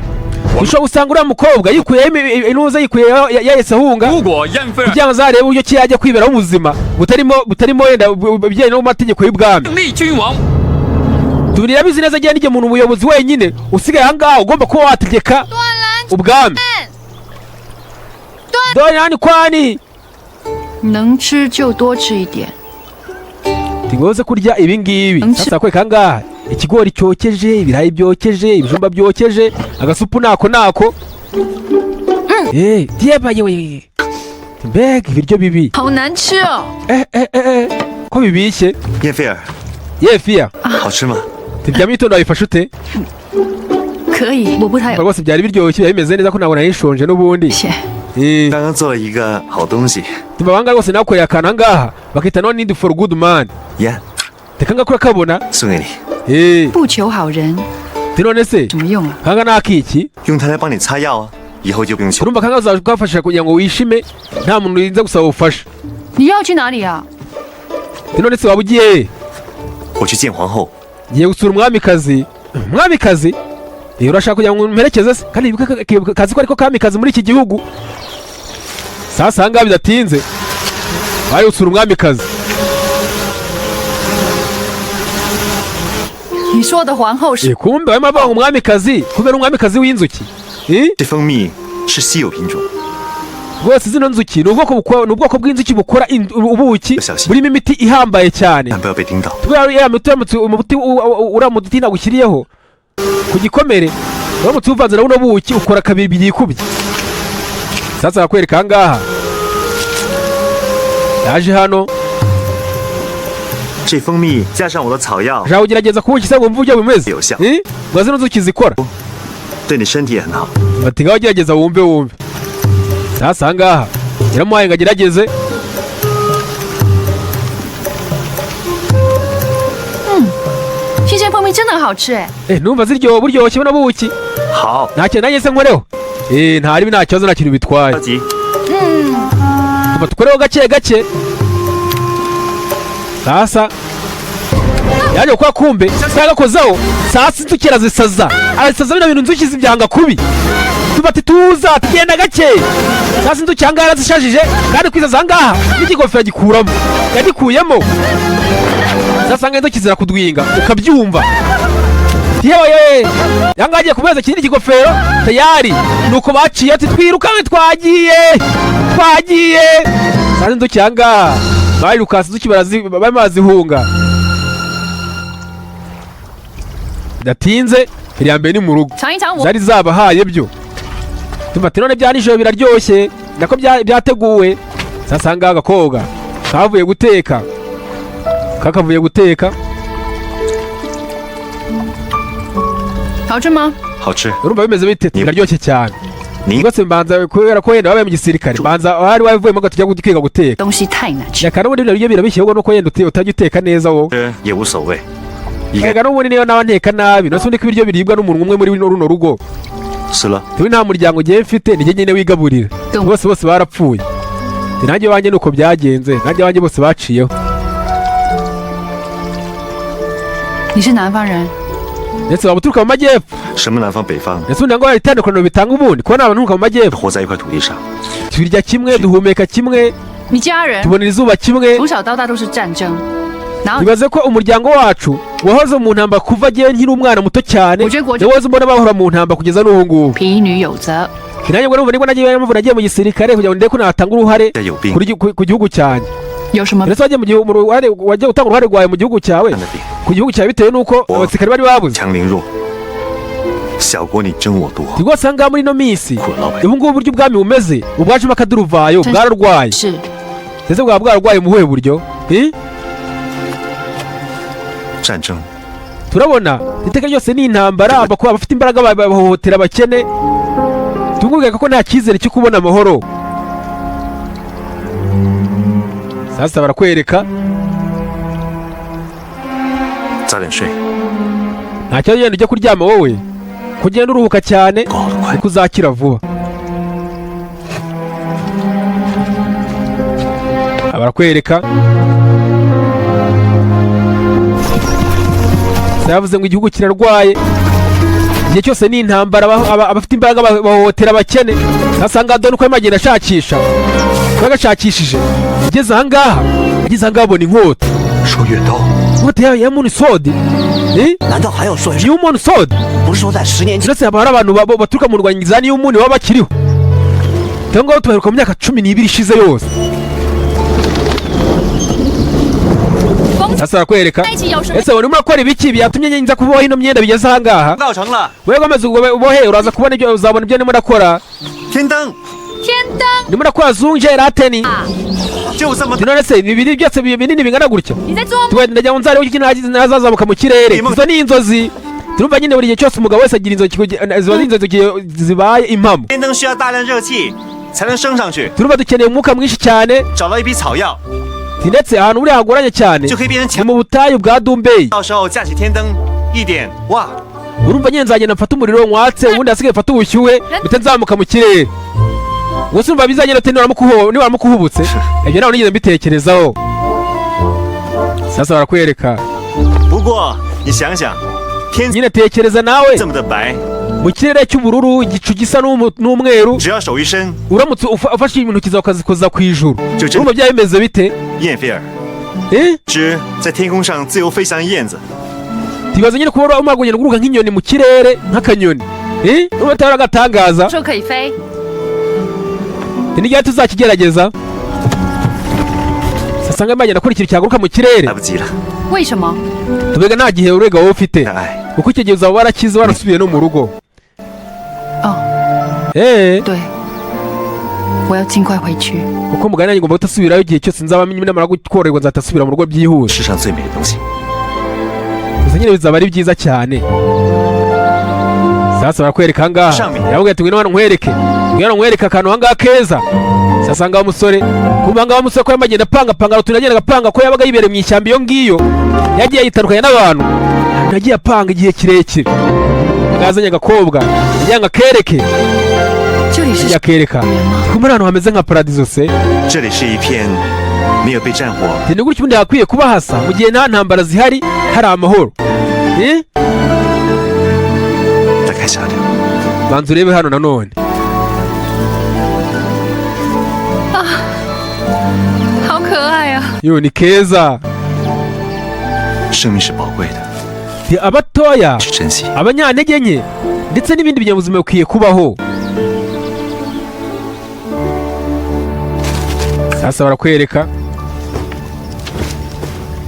ushobora gusanga uriya mukobwa yikuyeho intuza, yikuyeho, yahise ahunga 如果燕飞儿 kugira ngo azarebe uburyo ki yajya kwiberaho ubuzima butarimo wenda ibijyanye no mu mategeko y'ubwami. 立君王， Tubirabizi neza agiye n'igihe umuntu umuyobozi wenyine usigaye ahangaha ugomba kuba wategeka ubwami. Dore kwani 能吃就多吃一点。 Ntigoze kurya ibi ngibi. Sasa kwereka ahangaha ikigori cyokeje, ibirayi byokeje, ibijumba byokeje, agasupu nako nako. Yebaye we, mbega ibiryo bibi! 好难吃哦！ Eh eh eh eh, ko bibishye! 叶菲儿， Yefiya, 好吃吗？ Bya mitondo wabifashe ute? 可以，我不太 Umva rwose byari biryoshye, byari bimeze neza, ko ntabwo nari nshonje n'ubundi. 刚刚做了一个好东西。 Tuba ahangaha rwose nakoreye akantu ahangaha bakita no need for good man. 耶， Reka ngakora kabona. 送给你， 不求好人， None se 怎么用啊？ kanga ni akiki? 用它来帮你擦药啊，以后就不用求。 Urumva kanga uzakafasha kugira ngo wishime, nta muntu urinze gusaba ubufasha. 你要去哪里啊？ None se waba ugiye he? 我去见皇后。 Ngiye gusura umwamikazi. Umwamikazi? Urashaka kugira ngo umperekeze se? Kandi wibuke kazi ko ariko kamikazi muri iki gihugu. Sasa ahangaha bidatinze bari gusura umwamikazi. 你说的皇后是 Kumbe barimo bavuga ngo umwamikazi, kumbe ari umwamikazi w'inzuki. 这蜂蜜是稀有品种， Rwose zino nzuki ni ubwoko bw'inzuki bukora ubuki burimo imiti ihambaye cyane. 但不要被叮到。 Turiya ya miti, uramutse umuti uriya muti nagushyiriyeho ku gikomere, uramutse uvanze na buno buki ukora kabiri byikubye. Sasa barakwereka ahangaha yaje hano. 这蜂蜜加上我的草药， Ushaka kugerageza kubuki se ngo wumve uburyo bumeze? Ngo zino nzuki zikora, 对你身体也很好。 bati ngaho gerageza wumve wumve. Sasa ahangaha yaramuhaye ngo agerageze. 新鲜蜂蜜真的很好吃哎。 Numva ziryoha, buryoshye buno buki. 好， Nta kintu nanjye se nkoreho? Nta ribi, nta kibazo, nta kintu bitwaye. Tuba dukoreho gake gake. Sasa yaje gukora, kumbe yagakozeho. Sasa inzuki arazisaza, arazisaza bino bintu, inzuki zibyanga kubi. Tuba ati tuza tugenda gake. Sasa inzuki ahangaha yarazishajije, kandi kwisaza ahangaha n'ikigofero agikuramo, yagikuyemo. Sasa ahangaha inzuki zirakudwinga ukabyumva. Yewe, yanga agiye kumeza ikindi kigofero tayari. Nuko baciye ati twirukanke, twagiye, twagiye. Sasa inzuki ahangaha barirukase, inzuki barimo barazihunga. Bidatinze iriya mbere ni mu rugo. 尝一尝我 Zari zabahaye byo. Tumva ati none bya nijoro biraryoshye, nako byateguwe. Sasa ahangaha agakobwa kavuye guteka, kakavuye guteka. 好吃吗？ 好吃。 Urumva bimeze bite? Biraryoshye cyane. Ni- Rwose mbanza kubera ko wenda wabaye mu gisirikare, mbanza wari wavuyemo ngo tujya kwiga guteka. 东西太难吃。 Reka n'ubundi bino biryo birabishye, ahubwo nuko wenda utajya uteka neza wowe. 吃也无所谓，一个 Reka n'ubundi niyo naba nteka nabi, none se ubundi ko ibiryo biribwa n'umuntu umwe muri runo rugo? 死了。 Tubi nta muryango ugiye mfite, nijye nyine wigaburira. Bose bose barapfuye. Ati, nanjye iwanjye nuko byagenze, nanjye iwanjye bose baciyeho. 你是南方人， Ndetse waba uturuka mu majyepfo? 什么南方北方， Ndetse ubundi ngo hari itandukaniro bitanga ubundi kuba naba nturuka mu majyepfo? 活在一块土地上， Turya kimwe, duhumeka kimwe, 你家人 tubonera izuba kimwe. 从小到大都是战争，然后 Ibaze ko umuryango wacu wahoze mu ntambara kuva agiye nkiri umwana muto cyane, wahoze mbona bahora mu ntambara kugeza n'ubu ngubu. 平女有责。 Nanjye ngo numva nibwo nagiye, mpamvu nagiye mu gisirikare kugira ngo ndebe ko natanga uruhare 有病 ku gihugu cyanjye. 有什么 Ndetse wagiye mu gihugu, mu ruhare, wagiye gutanga uruhare rwawe mu gihugu cyawe, 的病， ku gihugu cyawe, bitewe n'uko abasirikare bari babuze. 强凌弱，小国你争我夺， Rwose aha ngaha muri ino minsi, 苦老百 ubu ngubu uburyo ubwami bumeze, ubwacimo akaduruvayo, bwararwaye. 是 Ndetse bwaba bwararwaye mu buhe buryo? Eh? 战争 Turabona iteka ryose ni intambara, abafite imbaraga bahohotera abakene. Tumubwira ko nta cyizere cyo kubona amahoro. Sasa barakwereka. 早点睡， Nta kibazo, genda ujya kuryama wowe, kugenda uruhuka cyane 过好的快。 niko uzakira vuba. Aha barakwereka. Sasa yavuze ngo igihugu kirarwaye, igihe cyose ni intambara, abafite imbaraga bahohotera abakene. Sasa ngaha dore uko arimo agenda ashakisha, uko yagashakishije ageze ahangaha, ageze ahangaha abona inkota. 说月刀， Inkota ya Moon Sword, eh? 难道还要说 New Moon Sword. 不是说在10年前 Ndetse haba hari abantu baturuka mu rwanyi za New Moon baba bakiriho. Cyangwa tubaheruka mu myaka 12 ishize yose. Sasa barakwereka. 在一起有什么？ Ese urimo urakora ibiki byatumye nza kuboha ino myenda bigeze ahangaha? 告成了， Wewe komeza ubohe, uraza kubona ibyo, uzabona ibyo ndimo ndakora. 天灯 天灯 Ndimo ndakora zunje rateni. 就这么 None se ibi biri byose binini bingana gutya? 你在做梦？ Tugenda ndagira ngo nzarebe uko nazazamuka mu kirere. Izo ni inzozi. Turumva nyine buri gihe cyose umugabo wese agira inzozi, ziba ari inzozi igihe zibaye impamo. 天灯需要大量热气才能升上去， Turumva dukeneye umwuka mwinshi cyane. 找到一批草药 Ndetse ahantu buriya hagoranye cyane 就可以变成 ni 强。 mu butayu bwa Dumbeyi. 到时候架起天灯，一点哇， Urumva nyine nzagenda mfate umuriro nwatse, ubundi hasigaye mfate ubushyuhe mpite nzamuka mu kirere. Gusa urumva bizagenda ute nibaramuka uhubutse? Ibyo ntabwo nigeze mbitekerezaho. Sasa barakwereka. 不过你想想，天 Nyine tekereza nawe, 这么的白， mu kirere cy'ubururu, igicu gisa n'umweru, 只要手一伸， uramutse ufashe intoki zawe ukazikoza ku ijuru, 就真 urumva byaba bimeze bite? 燕菲尔， Eh? 只在天空上自由飞翔的燕子， Tibaza nyine kuba urimo kugenda uguruka nk'inyoni mu kirere, nk'akanyoni. Eh? Urumva atari agatangaza? 说可以飞， Ni ryari tuzakigerageza? Sasa ngaho bagenda akora ikintu cyaguruka mu kirere. 来不及了。 为什么？ Tubega nta gihe urega wowe ufite, 哎， kuko icyo gihe uzaba warakize, warasubiye no mu rugo. 哦， Eh, 对，我要尽快回去。 kuko mugani nanjye ngomba kutasubirayo igihe cyose nzaba namara koroherwa, nzahita mu rugo byihuse. 世上最美的东西。 Gusa nyine bizaba ari byiza cyane. Sasa barakwereka ahangaha, yababwiye ati ngwino hano nkwereke, ngwino hano nkwereke akantu ahangaha keza. Sasa ngaho umusore, kumva ngaho umusore ko yarimo agenda apanga utuntu, agenda agapanga, ko yabaga yibereye mu ishyamba iyo ngiyo, yagiye yitandukanya n'abantu, yagiye apanga igihe kirekire. Yazanye agakobwa kugira ngo akereke. 这里是 Yakereka kumbe ahantu hameze nka paradizo se. 这里是一片没有被战火 Ni gutya ubundi hakwiye kuba hasa mu gihe nta ntambara zihari, hari amahoro. Eh? 再看下流。 Banza urebe hano nanone. 好可爱啊！ Yo, ni keza. 生命是宝贵的， Ati abatoya, 去珍惜。 abanyantege nke ndetse n'ibindi binyabuzima bikwiye kubaho. Sasa barakwereka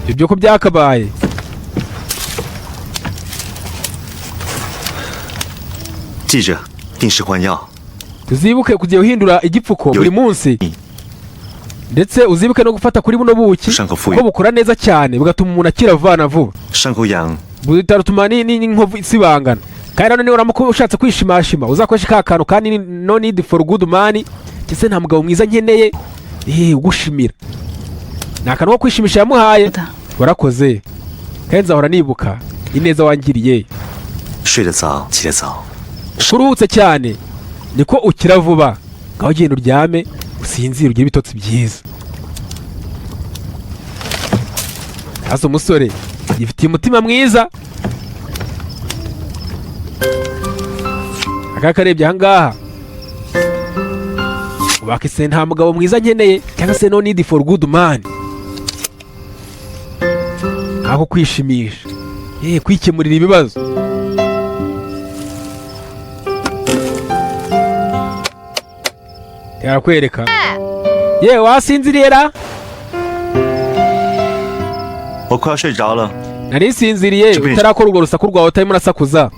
ibyo ko byakabaye. 记着，定时换药。 Tuzibuke kujya uhindura igipfuko buri munsi, ndetse uzibuke no gufata kuri buno buki ko bukora neza cyane, bugatuma umuntu akira vuba na vuba. 伤口痒， Butarutuma n'inkovu isibangana. Kandi nanone niba uramuka ushatse kwishimashima, uzakoreshe ka kantu kandi ni no need for good man, ndetse nta mugabo mwiza nkeneye ugushimira. Ni akantu ko kwishimisha yamuhaye. Warakoze, kandi nzahora nibuka ineza wangiriye. 睡得早，起得早。 Uko uruhutse cyane niko ukira vuba. Ngaho genda uryame usinzire, ugire ibitotsi byiza. Hasi umusore yifitiye umutima mwiza. Akaka karebye ahangaha, ubakise nta mugabo mwiza nkeneye, cyangwa se no need for good man, ako kwishimisha, kwikemurira ibibazo. Yarakwereka ye wasinziriye ra. 我快要睡着了， Nari nsinziriye utarakora urwo rusaku rwawe, utarimo urasakuza.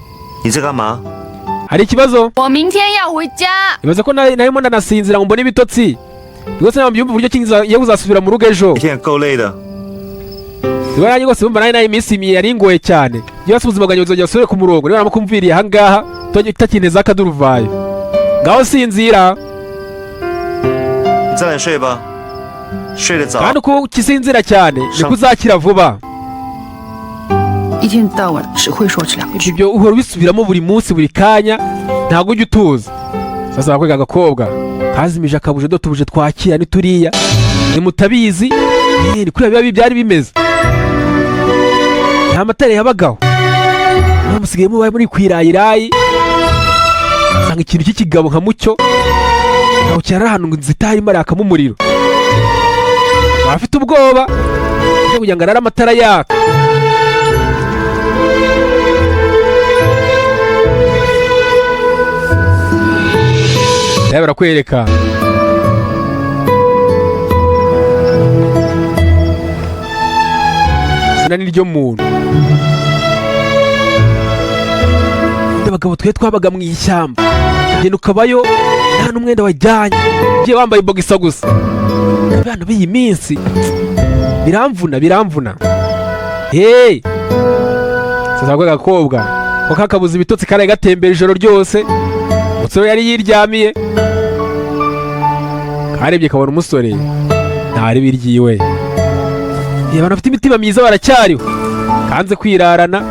你在干嘛？ Hari ikibazo? 我明天要回家。 Ibaze ko narimo ndanasinzira ngo mbone ibitotsi rwose, ntabwo mbyumva uburyo ki ngiye kuzasubira mu rugo ejo. 一天也够累的。 Niba nanjye rwose bumva nari iminsi yari ingoye cyane, niba se ubuzima bwanjye buzongera busubire ku murongo niba naramukumviriye ahangaha utakineza akaduruvayo. Ngaho sinzira. 你早点睡吧，睡得早 Kandi uko ukisinzira cyane niko uzakira vuba. 一天到晚只会说这两句。 Ibyo uhora ubisubiramo buri munsi, buri kanya, ntabwo ujya utuza. Sasa barakwereka agakobwa kazimije akabuje do tubuje twakira ni turiya, nimutabizi ni kuriya biba byari bimeze, nta matara yabagaho. None musigaye mubaye muri kwirayirayi, usanga ikintu cy'ikigabo nka Mucyo ntabwo cyari ahantu ngo inzu itarimo arakamo umuriro, afite ubwoba bwo kugira ngo arare amatara yaka. Rero barakwereka izina ni ryo muntu. Abagabo twe twabaga mu ishyamba, ugenda ukabayo nta n'umwenda wajyanye, ugiye wambaye bogisa gusa. Abana b'iyi minsi biramvuna, biramvuna. Hey, sasa kwa gakobwa ko kakabuza ibitotsi karaye gatembera ijoro ryose. Umusore yari yiryamiye, karebye kabona umusore ntari biryiwe. Abantu bafite imitima myiza baracyariho, kanze kwirarana,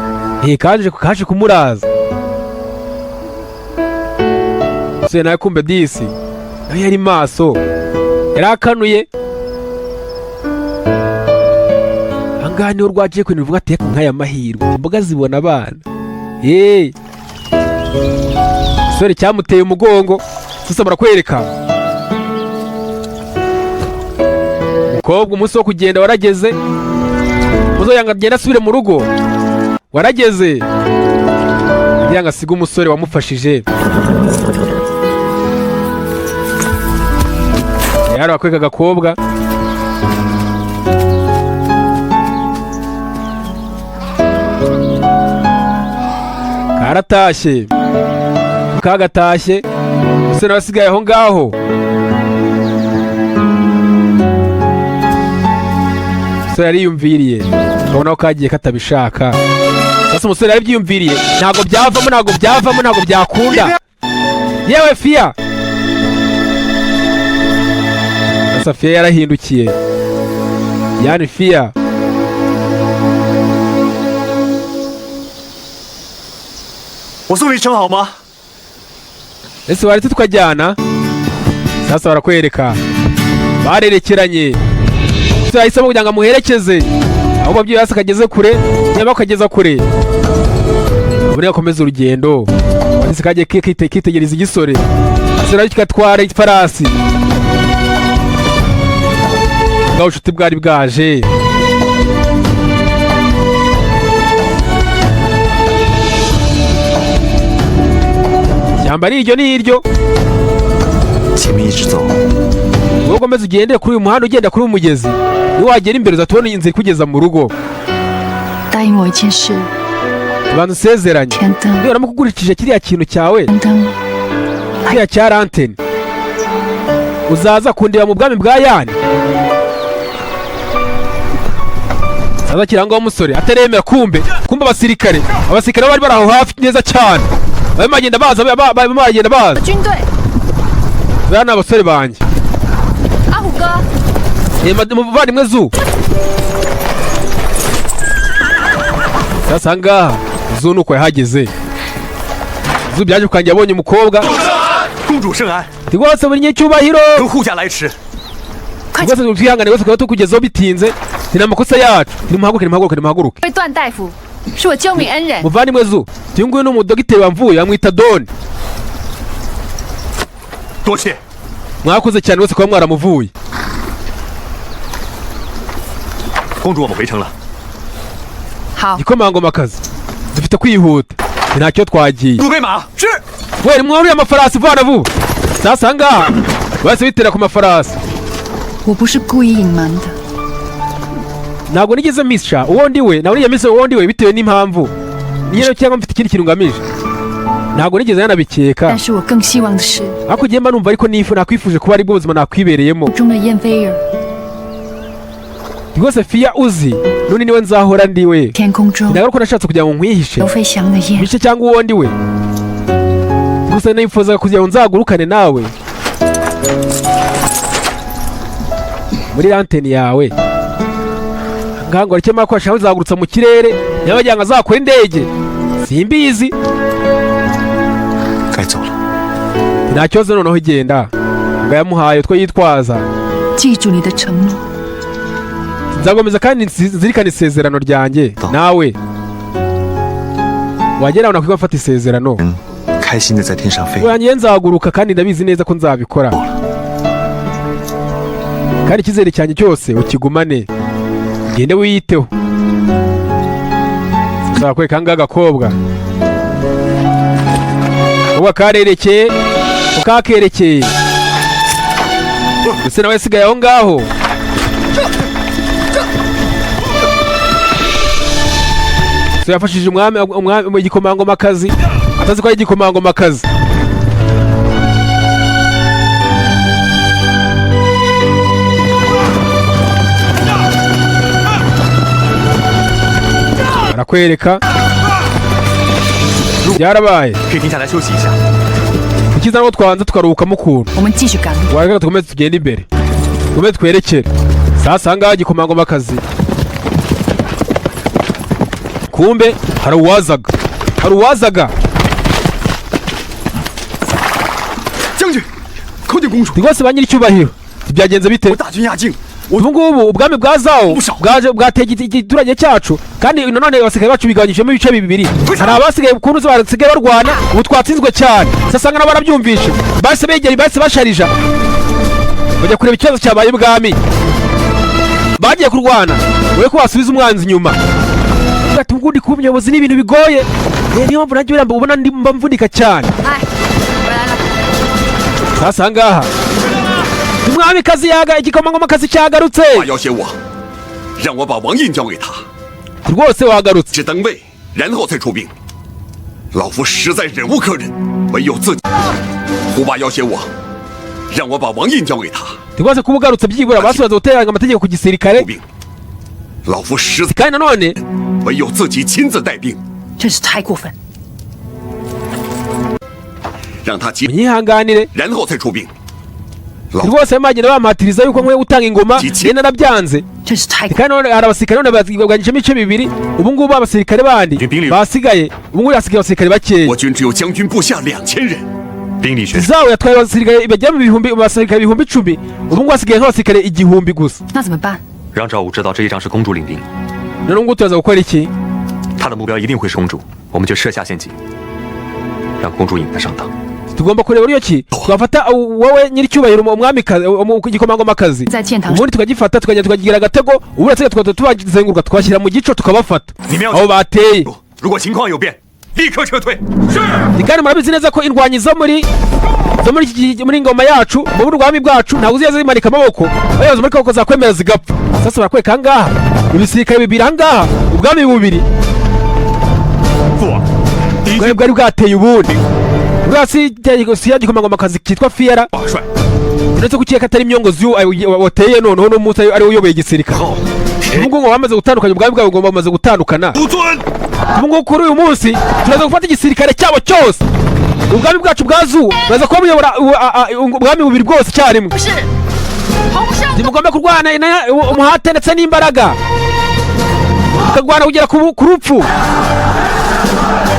kaje kumuraza. Umusore nawe kumbe disi nawe yari maso, yari akanuye. Ahangaha niho rwagiye kwintu bivuga ati nk'aya mahirwe imboga zibona abana. Umusore cyamuteye umugongo. Sasa barakwereka umukobwa, umunsi wo kugenda warageze, umusore yanga agenda asubire mu rugo warageze, kugira ngo asige umusore wamufashije. Yari akwereka agakobwa karatashye, kagatashye, umusore nawe asigaye aho ngaho. Umusore yariyumviriye, ukabona ko kagiye katabishaka. Sasa umusore yarabyiyumviriye, ntabwo byavamo, ntabwo byavamo, ntabwo byakunda. Yewe Fiya! Sasa Fiya yarahindukiye, yani Fiya 我送你一程好吗？ Ese waretse tukajyana? Sasa barakwereka barerekeranye, umusore yahisemo kugira ngo amuherekeze aho ababyeyi hasi akageze kure, niba akageza kure ubundi akomeza urugendo. Ndetse kagiye kitegereza igisore, igisore nacyo kigatwara ifarasi. Bwa bucuti bwari bwaje. Ishyamba ni iryo ni iryo. 前面一直走， Wowe ukomeze ugendere kuri uyu muhanda, ugenda kuri uyu mugezi, niwagera imbere uzatubona inzira ikugeza mu rugo. 答应我一件事， Banza usezeranye. 天灯， Nuramuka ugurishije kiriya kintu cyawe, 天灯， kiriya cya lanterne, uzaza kundeba mu bwami bwa Yani. Saza kirangwa umusore ataremera. Kumbe kumbe abasirikare bari bari aho hafi neza cyane, barimo bagenda baza, barimo bagenda baza. 军队， Bariya ni abasore banjye. 阿虎哥， Muvandimwe Zu, sasa aha ngaha Zu nuko yahageze. Zu byaje kukangira abonye umukobwa. 公主圣安， Rwose buri nyecyubahiro, 由护驾来迟。 rwose twihangane rwose tukaba tukugezeho bitinze, ni amakosa yacu. Nimuhaguruke, nimuhaguruke, nimuhaguruke. 位段大夫是我救命恩人， Muvandimwe Zu, uyu nguyu ni umudogiteri wamvuye, bamwita Doni. 多谢。 Mwakoze cyane rwose kuba mwaramuvuye. 公主，我们回城了。 好， Igikomangomakazi, dufite kwihuta, ntacyo twagiye. 准备马是。 We mwuriye amafarasi vuba na vuba. Sasa aha ngaha bahise bitera ku mafarasi. 我不是故意隐瞒的， Ntabwo nigeze mpisha uwo ndi we, ntabwo nigeze mpisha uwo ndi we bitewe n'impamvu niyo cyangwa mfite ikindi kintu ngamije, ntabwo nigeze nanabikeka. 但是我更希望的是 Ariko njye mba numva ariko nifu nakwifuje kuba aribwo buzima nakwibereyemo. 中的燕菲儿， Rwose Fiya uzi none niwe nzahora ndi we. 天空中 Ntabwo ko nashatse kugira ngo nkwihishe 有飞翔的燕， mpishe cyangwa uwo ndi we, gusa nifuzaga kugira ngo nzagurukane nawe muri lanteni yawe. Ngaho icyo mara ko zagurutsa mu kirere, niba bagira ngo azakore indege simbizi. 该走了。 Nta kibazo, noneho igenda. Ngo yamuhaye utwo yitwaza. 记住你的承诺， Nzakomeza kandi nzirikane isezerano ryanjye nawe. Wagera aho nakwiga mfata isezerano. 开心的在天上飞。 Wanjye nzaguruka kandi ndabizi neza ko nzabikora, kandi icyizere cyanjye cyose ukigumane, ugende wiyiteho. Nzakwereka ahangaha agakobwa ubu karerekeye ukakerekeye ndetse nawe asigaye aho ngaho. So yafashije umwami igikomangomakazi atazi ko ari igikomangomakazi. Arakwereka byarabaye. 可以停下来休息一下。 Icyiza nuko twabanza tukaruhukamo ukuntu. 我们继续赶路。 Wareka dukomeze tugende imbere, dukomeze twerekere. Sasa aha ngaha igikomangomakazi, kumbe hari uwazaga, hari uwazaga. 将军，叩见公主。 Rwose ba nyiricyubahiro, byagenze bite? 我大军压境， Ubu ngubu ubwami bwa Zawo bwaje bwateye igiturage cyacu, kandi nanone abasigaye bacu bigabanyijemo ibice bibiri. Hari abasigaye ku ntuzi basigaye barwana, ubu twatsinzwe cyane. Sasa nabo barabyumvishe, bahise begera, bahise basharija bajya kureba ikibazo cyabaye ibwami. Bagiye kurwana wowe ko wasubiza umwanzi inyuma. Ati ubundi kuba umuyobozi ni ibintu bigoye. Niyo mpamvu nanjye buriya ubona mba mvunika cyane. 哎，回来了。 Sasa aha ngaha umwamikazi yaga igikomangomakazi cyagarutse. 话要挟我，让我把王印交给他， Rwose wagarutse. 只登位，然后再出兵。老夫实在忍无可忍，唯有自己。胡巴要挟我，让我把王印交给他， Rwose kuba ugarutse byibura basubiza guteranga amategeko ku gisirikare. 出兵。老夫实在 Kandi nanone 唯有自己亲自带兵， 真是太过分！ 让他接， munyihanganire. 然后再出兵。老 Rwose bagenda bampatiriza yuko nkwiye gutanga ingoma, njye narabyanze. 真是太过 Kandi none hari abasirikare none bagabanyijemo ibice bibiri. Ubu ngubu abasirikare bandi basigaye, ubu ngubu hasigaye abasirikare bakeya. 我军只有将军部下2000人， 兵力悬殊， Zawo yatwaye abasirikare bagera mu bihumbi, abasirikare 10,000, ubu ngubu hasigaye nk'abasirikare 1000 gusa. 那怎么办？ 让赵武知道这一仗是公主领兵， None ubu ngubu turaza gukora iki? 他的目标一定会是公主，我们就设下陷阱，让公主引他上当。 Tugomba kureba uburyo ki twafata wowe nyiricyubahiro umwamikazi, igikomangomakazi, 在建堂 ubundi tukagifata tukagenda tukagira agatego, ubundi asigaye tukajya tubazenguruka tukabashyira mu gico tukabafata 你们要 aho bateye. 如果情况有变，立刻撤退。是。 Kandi murabizi neza ko indwanyi zo muri muri ingoma yacu, mu bwami bwacu, ntabwo zijya zimanika amaboko. Abayobozi muri kaboko zakwemera zigapfa. Sasa barakwereka ahangaha ibisirikare bibiri, ahangaha ubwami bubiri. 父王，敌 Bwari bwateye ubundi buriya si ya gikomangomakazi cyitwa Fiyara. 挂帅， Uretse ko ukeka atari imyongozi wateye, noneho n'umunsi ari we uyoboye igisirikare. Ubu ngubu ngo bamaze gutandukanya ubwami bwabo, ngo bamaze gutandukana. 不尊。 Ubu ngubu kuri uyu munsi turaza gufata igisirikare cyabo cyose. Ubwami bwacu bwa Zuwo buraza kuba buyobora ubwami bubiri bwose icyarimwe. 是红山 Ntimugomba kurwana umuhate ndetse n'imbaraga, tukarwana kugera ku rupfu.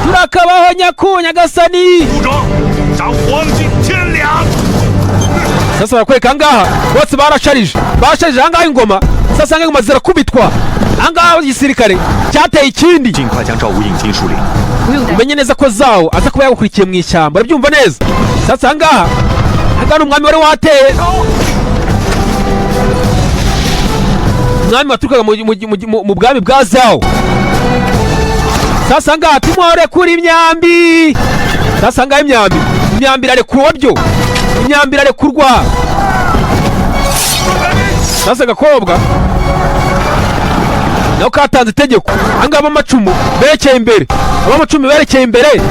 Turakabaho nyaku nyagasani. 武装，赏黄金千两。 Sasa barakwereka ahangaha bose barasharije, barasharije ahangaha ingoma. Sasa ahangaha ingoma zirakubitwa, ahangaha igisirikare cyateye ikindi. 尽快将赵武引进树林。 不用担 Umenye neza ko zawo aza kuba yagukurikiye mu ishyamba, urabyumva neza? Sasa ahangaha ni umwami wari wateye, umwami waturukaga mu bwami bwa Zawo. Sasa ahangaha tumurekura imyambi. Sasa ahangaha imyambi irarekurwa byo, imyambi irarekurwa. Sasa agakobwa nako katanze itegeko ahangaha, ab'amacumu berekeye imbere, ab'amacumu berekeye imbere.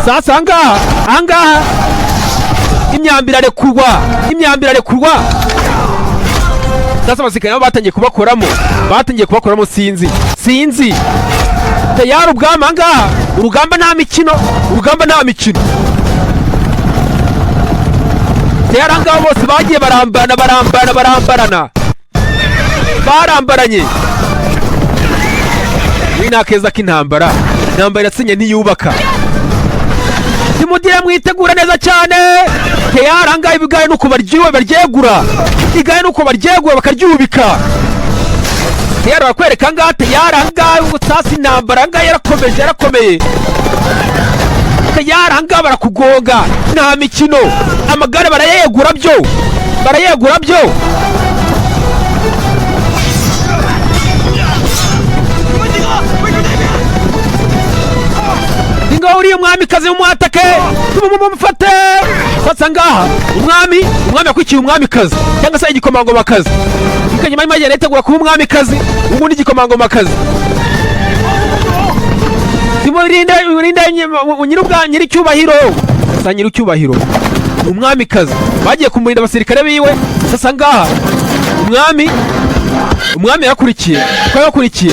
Sasa ahangaha imyambi irarekurwa, imyambi irarekurwa. Sasa abasirikare nabo batangiye kubakoramo, batangiye kubakoramo. Sinzi tayari ubwami ahangaha. Urugamba nta mikino, urugamba nta mikino. Tayari ahangaha bose bagiye barambana, barambana, barambarana, barambaranye. Ibi ni akeza k'intambara. Intambara iratsinye ntiyubaka. Timugire mwitegura neza cyane. Tayari ahangaha ibigare nuko baryiwe baryegura, igare nuko baryegura bakaryubika. Tayari barakwereka ahangaha, tayari ahangaha ubusasi. Intambara ahangaha yarakomeje, yarakomeye. Tayari ahangaha barakugonga, nta mikino. Amagare barayegura byo, barayegura byo. Ngaho uriya mwamikazi mumwatake, mumufate. Sasa ngaha umwami yakurikiye umwamikazi cyangwa se igikomangomakazi. Ikanyuma y'imajyana yitegura kuba umwamikazi, ubu ni igikomangomakazi. Timurinde, urinde nyir'ubwa nyir'icyubahiro. Sasa nyir'icyubahiro umwamikazi bagiye kumurinda abasirikare biwe. Sasa ngaha umwami yakurikiye, uko yakurikiye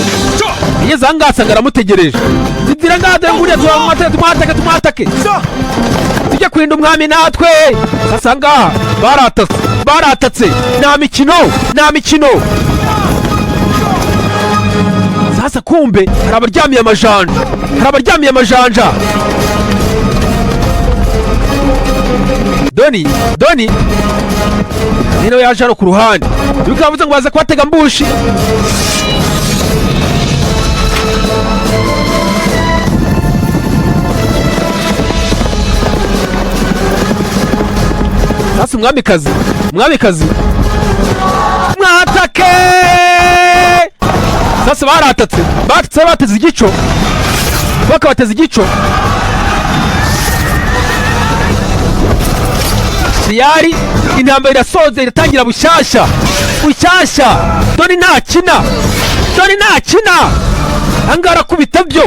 yageze ahangaha asanga aramutegereje. Zidira ngaha, dore nguriya, tumwatake, tumwatake, tumwatake, tujye kurinda umwami natwe. Sasa ngaha baratatse, baratatse, nta mikino, nta mikino. Sasa kumbe hari abaryamiye amajanja, hari abaryamiye amajanja. Doni ni nawe yaje hano ku ruhande, bikaba bivuze ngo baza kubatega ambush. Sasa umwamikazi mwatake. Sasa baratatse, batatse, bateze igico, bakabateza igico. Tiyari intambara irasoza, iratangira bushyashya, bushyashya. Doni ntakina, Doni ntakina ahangaha. Arakubita byo,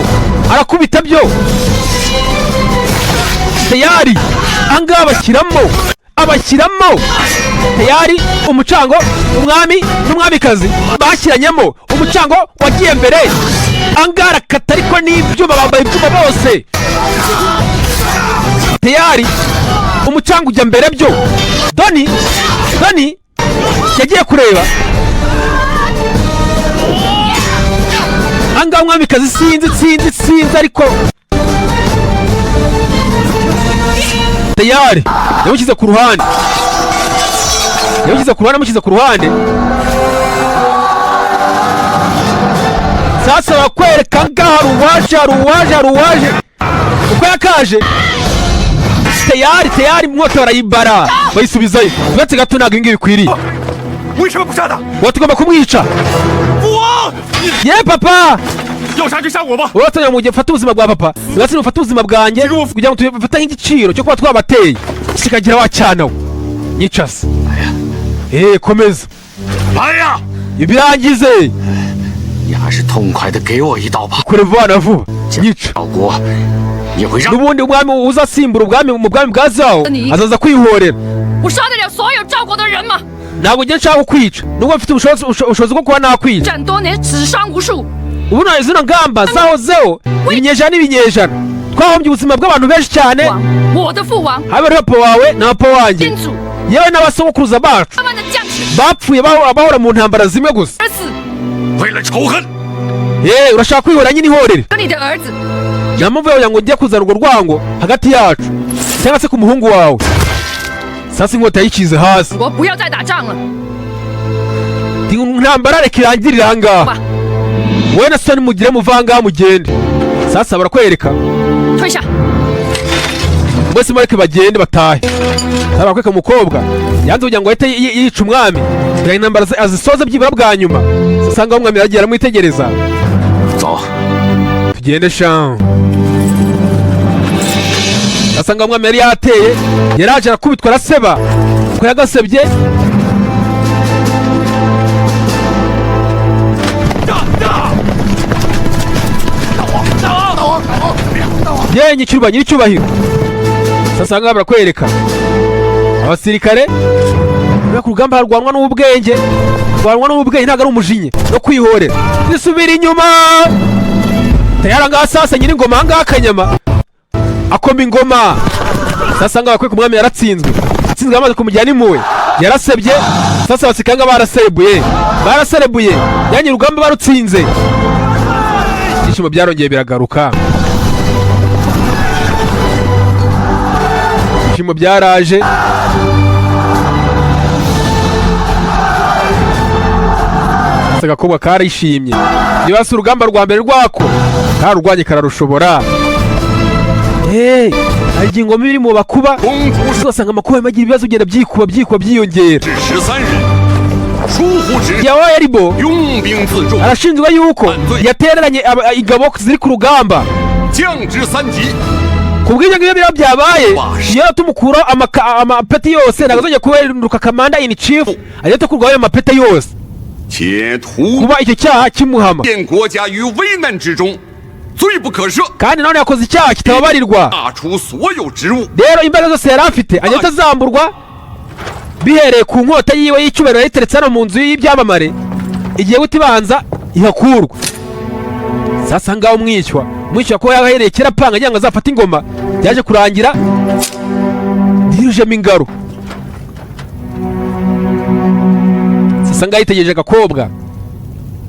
arakubita byo. Tayari ahangaha bashyiramo, abashyiramo. Tayari umucango, umwami n'umwamikazi bashyiranyemo umucango wagiye mbere. Ahangaha arakata, ariko n'ibyuma, bambaye ibyuma bose. Tayari umucanga ujya mbere byo. Doni yagiye kureba ahangaha umwamikazi. Sinzi, sinzi, sinzi, ariko tayari yamushyize ku ruhande, yamushyize ku ruhande, amushyize ku ruhande. Sasa bakwereka ngaha hari uwaje, hari uwaje, hari uwaje uko yakaje. Tayari, tayari inkota barayibara, bayisubizayo. Uretse gato, ntabwo ibi ngibi bikwiriye. 为什么不杀他？ Wa tugomba kumwica. 父王， Ye papa, 要杀就杀我吧！ uratangira mu gihe ufata ubuzima bwa papa, ugatsinda ufate ubuzima bwanjye kugira ngo tubifate nk'igiciro cyo kuba twabateye kikagira wa cyana we nyicase. Komeza. 来呀！ Ibirangize. 你还是痛快的给我一刀吧。 Kure vuba na vuba, nyica. 老国，你会让 N'ubundi umwami uzasimbura ubwami mu bwami bwa Zawo azaza kwihorera. 我杀得了所有赵国的人吗？ Ntabwo njye nshaka kukwica nubwo mfite ubushobozi bwo kuba nakwica. 战多年，死伤无数， Ubu zino ngamba zahozeho ibinyejana n'ibinyejana, twahombye ubuzima bw'abantu benshi cyane. 王，我的父王， Haba ari papa wawe na papa wanjye, 先祖， yewe n'abasogokuruza bacu 万万的将士 bapfuye bahora mu ntambara zimwe gusa. 而死， 为了仇恨， Yewe, urashaka kwihorera nyine, ihorere. 和你的儿子 Nta mpamvu yawe ngo njye kuzana urwo rwango hagati yacu cyangwa se ku muhungu wawe. Sasa inkota yayishyize hasi. 我不要再打仗了。 Intambara reka irangirire ahangaha, wowe na soni mugire muvangaha mugende. Sasa barakwereka. 退下！ Mwese mureke bagende batahe. Sasa barakwereka umukobwa yanze kugira ngo ahite yica umwami kugira ngo intambara azisoze byibura bwa nyuma. Sasa ngaho umwami yaragiye aramwitegereza. 走。 Tugende sha. Sasa ngaho umwami yari yateye, yaraje arakubitwa araseba ko yagasebye. Ye nyicyubahiro, nyiricyubahiro. Sasa ngaho barakwereka abasirikare bari ku rugamba, harwanwa n'ubwenge, rwanwa n'ubwenge, ntabwo ari umujinya no kwihorera. Zisubira inyuma tayari. Ngaha sasa nyir'ingoma ahangaha akanyama akoma ingoma. Sasa ngaha bakwereka umwami yaratsinzwe, atsinzwe bamaze kumujyana impuhwe, yarasebye. Sasa abasirikare ngaha baraserebuye, baraserebuye yanyu urugamba barutsinze, ibyishimo byarongeye biragaruka, ibyishimo byaraje. Sasa agakobwa karishimye, niba si urugamba rwa mbere rwako kararurwanye kararushobora. Hey, hari igihe ingoma iri mu bakuba ugasanga amakuba agira ibibazo bigenda byikuba byikuba byiyongera. 13人，疏忽职 Yawa Yaribo 拥兵自重， arashinjwa yuko yatereranye ingabo ziri ku rugamba. 将至三级， Ku bw'ibyo ngibyo biriya byabaye, iyo tumukuraho amapeti yose ntabwo azongera kubahinduka commander in chief, ajya tukurwaho ayo mapeti yose 且图 kuba icyo cyaha kimuhama. 陷国家于危难之中，罪不可赦， Kandi nanone yakoze icyaha kitababarirwa. 罢除所有职务。 Rero imbaraga zose yari afite ajya atazamburwa, bihereye ku nkota yiwe y'icyubahiro yayiteretse hano mu nzu y'ibyamamare, igiye guta ibanza ihakurwa. Sasa ngaho umwishywa ko yahereye kera apanga agira ngo azafate ingoma, byaje kurangira yujemo ingaro. Sasa ngaho yitegereje agakobwa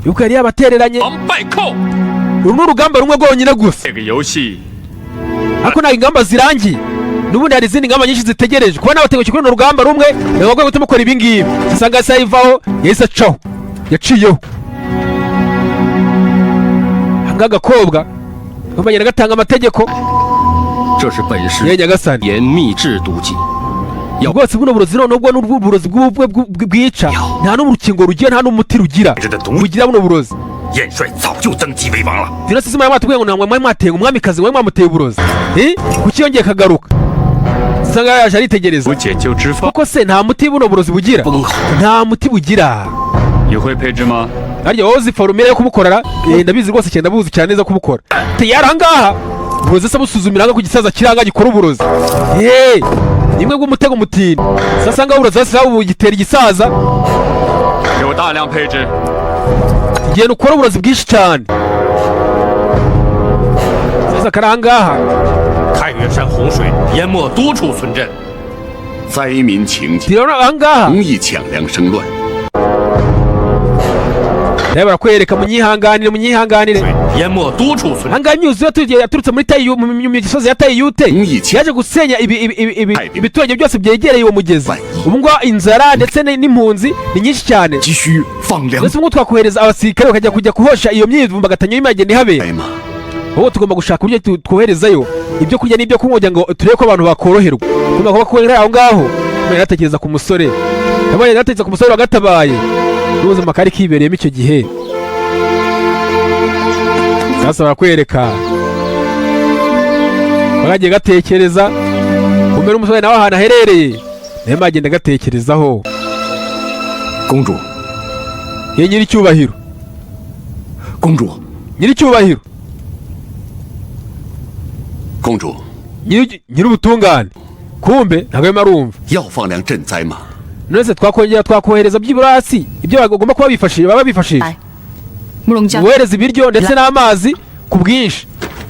yuko yari yabatereranye. 王败寇 Uru ni urugamba rumwe rwonyine gusa, 这个游戏 ariko ntabwo ingamba zirangiye, n'ubundi hari izindi ngamba nyinshi zitegereje. Kuba nabateguye kuri runo rugamba rumwe ni ngombwa guhita mukora ibi ngibi. Sasa ngaho isaha ivaho yahise acaho, yaciyeho. Ahangaha agakobwa bagenda gatanga amategeko. 这是本市 Ye nyagasani, 严密制毒计， rwose buno burozi noneho ubwo ni uburozi bwica, nta n'urukingo rugira, nta n'umuti rugira bugira buno burozi. 燕帅早就登基为王了。 Dinasisi mwari mwatubwiye ngo ntabwo mwari mwateye umwamikazi, mwari mwamuteye uburozi. Kuki yongeye akagaruka? Sasa ngaho yaje aritegereza. 无解救之方， Kuko se nta muti buno burozi bugira, nta muti bugira. 你会配制吗？ Harya wowe uzi formule yo kubukorera? Ndabizi rwose cyane, ndabuzi cyane neza kubukora. Tayari ahangaha uburozi se busuzumira ahangaha ku gisaza kiranga gikora uburozi. Nimwe bw'umutego mutindi. Sasa ngaho uburozi sasa bugitera igisaza. 给我大量配置。 Genda ukore uburozi bwinshi cyane. Sasa kari ahangaha. 太原山洪水淹没多处村镇， 灾民情景， Rero ahangaha 容易抢粮生乱。 rero barakwereka, munyihanganire, munyihanganire. 淹没多处村镇。 Ahangaha imyuzure yaturutse muri Tayiyu, mu misozi ya Tayiyute, yaje gusenya ibiturage byose byegereye uwo mugezi. Ubu ngubu inzara ndetse n'impunzi ni nyinshi cyane. 急需放粮 Ndetse ubu twakohereza abasirikare bakajya kujya kuhosha iyo myivumbagatanya y'imagenda ihabera. Ahubwo tugomba gushaka uburyo twoherezayo ibyo kurya n'ibyo kunywa kugira ngo turebe ko abantu bakoroherwa. Tugomba kuba aho ngaho. Mbere atekereza ku musore Yabonye yategetse ku musore wagatabaye n'ubuzima kari kibereyemo icyo gihe. Sasa barakwereka bakagiye gatekereza kumbe n'umusore nawe ahantu aherereye nawe magenda gatekerezaho. 公主， Ye nyiricyubahiro. 公主， Nyiricyubahiro. 公主， Nyir'ubutungane, kumbe ntabwo arimo arumva. 要放粮赈灾吗？ None se twakongera twakohereza byibura hasi ibyo bagomba kuba bifashishije, baba bifashishije? 慕容家， Wohereza ibiryo ndetse n'amazi ku bwinshi,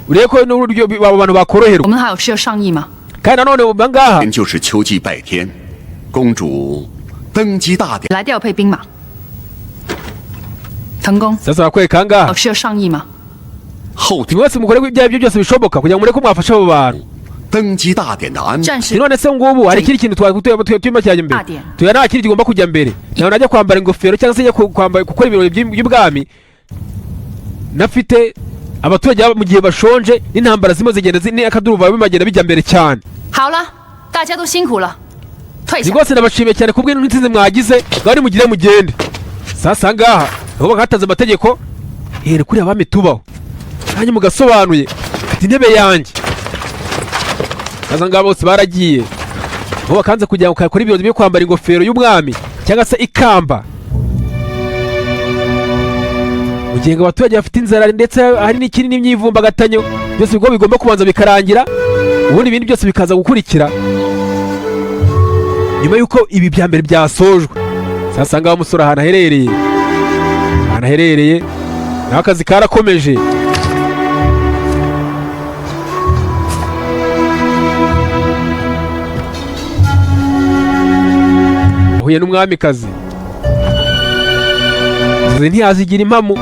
urebe ko n'uburyo abo bantu bakoroherwa. 我们还有事要商议吗？ Kandi nanone ubu ngaha 就是秋季拜天，公主登基大典。 来调配兵马。滕公， Sasa barakwereka aha ngaha. 有事要商议吗？ 后 Mwese mukore ibyo aribyo byose bishoboka kugira ngo mureke mwafashe abo bantu. 登基大典的安 战士 None se ngubu hari ikindi kintu turimo cyajya imbere? Tuya nta kindi kigomba kujya mbere. Ntabwo najya kwambara ingofero cyangwa se njya kwambara gukora ibirori by'ubwami nafite abaturage mu gihe bashonje n'intambara zirimo zigenda n'akaduruvayo bimagenda bijya mbere cyane. 好了，大家都辛苦了，退 Ni 下。 rwose ndabashimiye cyane kubw'intsinzi mwagize, ngaho nimugire mugende. Sasa ngaha aho bakatanze amategeko here kuri abami tubaho, nanjye mugasobanuye mfite intebe yanjye. Sasa ngaha bose baragiye aho bakanze kugira ngo kakore ibirori byo kwambara ingofero y'umwami cyangwa se ikamba, mu gihe ngo abaturage bafite inzara ndetse hari n'ikindi n'imyivumbagatanyo, byose bigo bigomba kubanza bikarangira, ubundi ibindi byose bikaza gukurikira nyuma y'uko ibi bya mbere byasojwe. Sasa ngaho umusore ahantu aherereye naho akazi karakomeje. Ahuye n'umwamikazi, inzozi ntiyazigira impamo.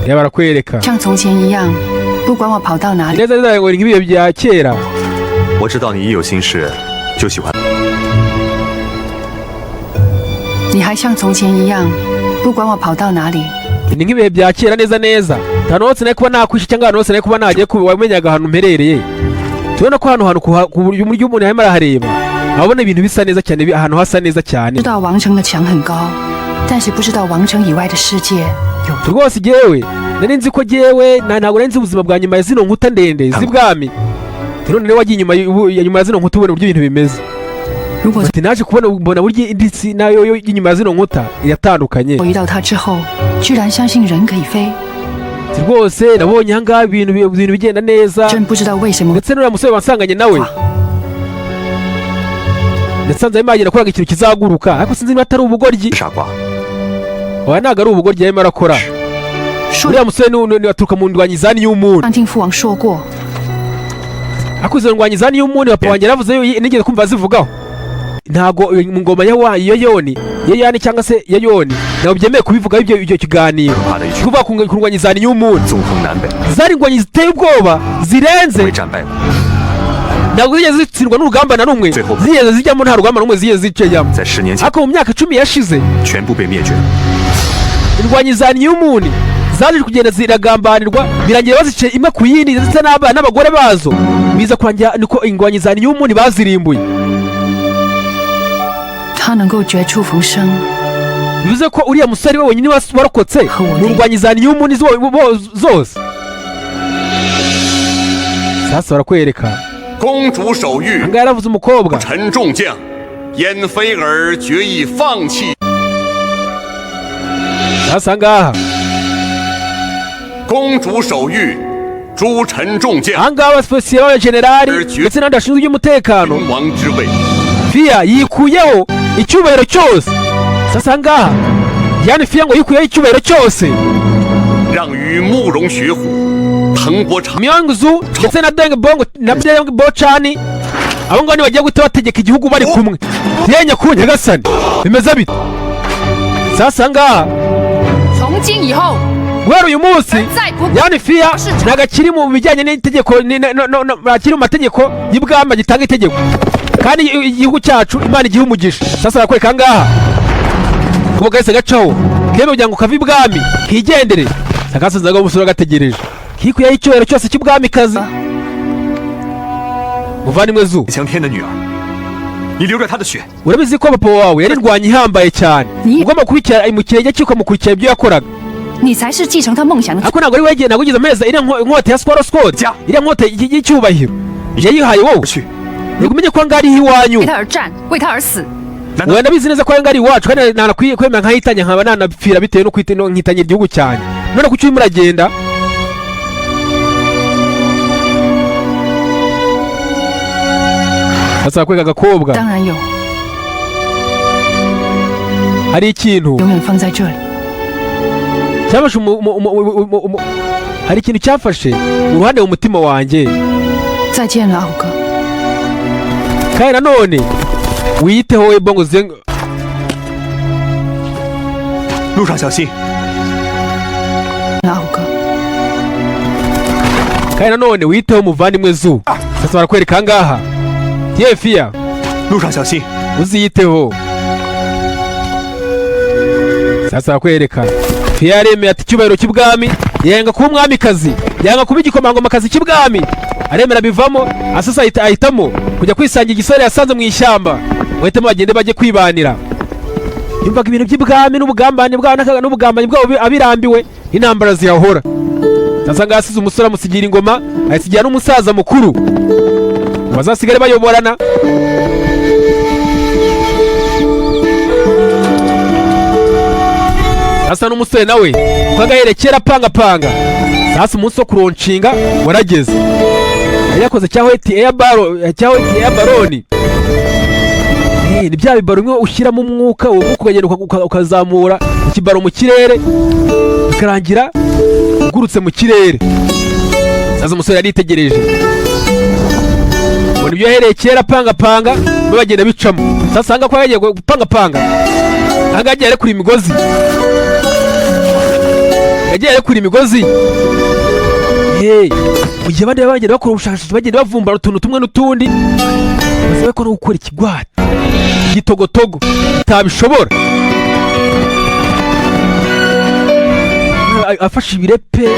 Reba barakwereka. 像从前一样，不管我跑到哪里， Neza neza ngo ni nk'ibihe bya kera. 我知道你一有心事就喜欢。 你还像从前一样，不管我跑到哪里， Ni nk'ibihe bya kera neza neza, ahantu hose nari kuba nakwishe cyangwa ahantu hose nari kuba nagiye kuba wamenyaga ahantu mperereye. Tubona ko hano hantu ku buryo umuntu arimo arahareba abona ibintu bisa neza cyane, ahantu hasa neza cyane. 知道王城的墙很高，但是不知道王城以外的世界有 Rwose jyewe nari nzi ko jyewe ntabwo nari nzi ubuzima bwa nyuma ya zino nkuta ndende z'ibwami. None rero wagiye inyuma ya zino nkuta ubona uburyo ibintu bimeze. 如果 Ati naje kubona mbona buryo indi si nayo yo inyuma ya zino nkuta iratandukanye. 我遇到他之后，居然相信人可以飞， Ati rwose nabonye ahangaha ibintu bigenda neza, 真不知道为什么 ndetse n'uriya musore wansanganye nawe nasanze arimo aragenda akoraga ikintu kizaguruka, ariko sinzi niba atari ubugoryi. 傻瓜， Oya, ntabwo ari ubugoryi yarimo arakora. 说 Uriya musore aturuka mu ndwanyi za New Moon. 上听父王说过， Ariko izo ndwanyi za New Moon papa wanjye yaravuze nigeze kumva azivugaho. Ntabwo mu ngoma ya wa ya Yoni ya Yani cyangwa se ya Yoni ntabwo byemewe kubivugaho ibyo kiganiro, 怕的一群 kuvuga ku ndwanyi za New Moon. 纵横南北， Zari indwanyi ziteye ubwoba zirenze, 为战败国， ntabwo zigeze zitsindwa n'urugamba na rumwe, zigeze zijyamo nta rugamba rumwe zigeze zicayamo. 在10年前 Ariko mu myaka 10 yashize 全部被灭绝。 indwanyi za New Moon zaje kugenda ziragambanirwa, birangira bazice imwe ku yindi ndetse n'abana n'abagore bazo, biza kurangira niko indwanyi za New Moon bazirimbuye. 他能够绝处逢生， Bivuze ko uriya musore we wenyine warokotse mu ndwanyi za New Moon zose. Sasa barakwereka. 公主手谕 Ahangaha yaravuze umukobwa. 臣众将，燕菲儿决意放弃 Sasa ahangaha 公主手谕，诸臣众将 ahangaha abafisiye b'abajenerali ndetse n'abandi bashinzwe iby'umutekano, 君王之位。 Fiya yikuyeho icyubahiro cyose. Sasa ahangaha Yani Fiya ngo yikuyeho icyubahiro cyose. 让与慕容雪虎、滕伯长 Myongzu ndetse na Deng Bongo na Deng Bochani, abo ngabo nibagiye guhita bategeka igihugu bari kumwe. Yenya ku nyagasani bimeze bite? Sasa ngaha 从今以后 guhera uyu munsi 再不 Yani Fiya ntabwo akiri mu bijyanye n'itegeko akiri mu mategeko y'ibwami gitanga itegeko, kandi igihugu cyacu Imana igiha umugisha. Sasa barakwereka ngaha kuba gahise gacaho kemeye kugira ngo kave ibwami kigendere. Sakasazaga umusore agategereje kikuyeho icyubahiro cyose cy'ubwamikazi. Muvandimwe Zu, 翔天的女儿，你流着他的血， urabizi ko papa wawe yari indwanyi ihambaye cyane, ugomba kubikira mu kirenge cye ukamukurikira ibyo yakoraga. 你才是继承他梦想的。 Ariko ntabwo ari wegiye, ntabwo wigeze ameza iriya inkota ya Swallow Sword, iriya nkota y'icyubahiro yayihaye wowe. Reka umenye ko ahangaha ariho iwanyu. 为他而战，为他而死。 Wenda ndabizi neza ko ahangaha ari iwacu, kandi ntanakwiye kwemera nkahitanya, nkaba nanapfira bitewe no kwita no nkitangira igihugu cyanjye. None kuki urimo uragenda? Basaba kwereka agakobwa. 当然有， Hari ikintu 永远放在这里。 cyafashe hari ikintu cyafashe uruhande mu mutima wanjye. 再见了，阿虎哥。 Kandi nanone wiyiteho we bongo zeng. 路上小心。阿虎哥， Kandi nanone wiyiteho muvandimwe Zu. Sasa barakwereka ahangaha Tiefiya. 路上小心。 Uziyiteho. Sasa barakwereka Fiya yaremeye ati icyubahiro cy'ubwami, yanga kuba umwamikazi, yanga kuba igikomangomakazi cy'ubwami, aremera bivamo. Asasa ahitamo kujya kwisangira igisore yasanze mu ishyamba, bahitamo bagende bajye kwibanira. Yumvaga ibintu by'ibwami n'ubugambane bwabo n'ubugambanyi bwabo abirambiwe n'intambara ziyahora. Sasa ngaho asize umusore, amusigira ingoma, ayisigira n'umusaza mukuru ngo bazasigare bayoborana. Sasa n'umusore nawe uko agaherekera apangapanga. Sasa umunsi wo kuronshinga warageze. Yari yakoze cya hot air ballon, cya hot air balloon. Ni bya bibaro bimwe ushyiramo umwuka, uwo mwuka ukagenda ukazamura ikibaro mu kirere, bikarangira ugurutse mu kirere. Sasa umusore yaritegereje, ubona ibyo yahereye kera apangapanga bo bagenda bicamo. Sasa ahangaha ko yagiye gupangapanga, ahangaha yagiye arekura imigozi, yagiye arekura imigozi. Hey, mu gihe abandi baba bagenda bakora ubushakashatsi, bagenda bavumbura utuntu tumwe n'utundi, basabe ko no gukora ikigwati igitogotogo utabishobora. Afashe ibirepe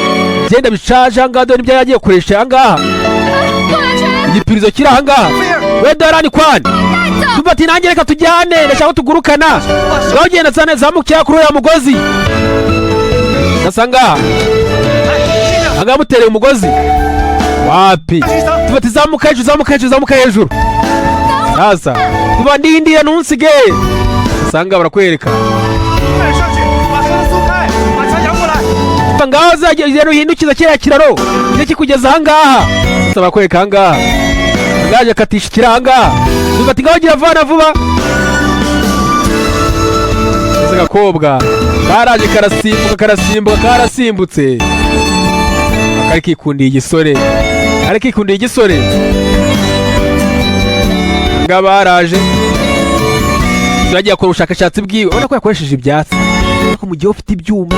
byenda bishaje ahangaha, dore nibyo yagiye gukoresha ahangaha, igipirizo kiri ahangaha. We dorani kwani tuva ati nanjye reka tujyane, ndashaka ko tugurukana. Ngaho genda zane zamukira kuri uriya mugozi. Sasa ngaha ahangaha mutereye umugozi wapi, tuva ati zamuka hejuru, zamuka hejuru, zamuka hejuru. Sasa tuva ndindira ntunsige. Sasa ngaha barakwereka. 上去，把绳子松开，把船摇过来。 Tuva ngaho zagenda uhindukiza kiriya kiraro kijye kikugeza ahangaha. Sasa barakwereka ahangaha ngaje akatisha ikiri ahangaha. Tuva ati ngaho gira vana vuba. Sasa agakobwa karaje karasimbuka, karasimbuka, karasimbutse. Kari kikundiye igisore, kari kikundiye igisore. Ngaha baraje yagiye akora ubushakashatsi bwiwe, ubona ko yakoresheje ibyatsi, ariko mu gihe ufite ibyuma,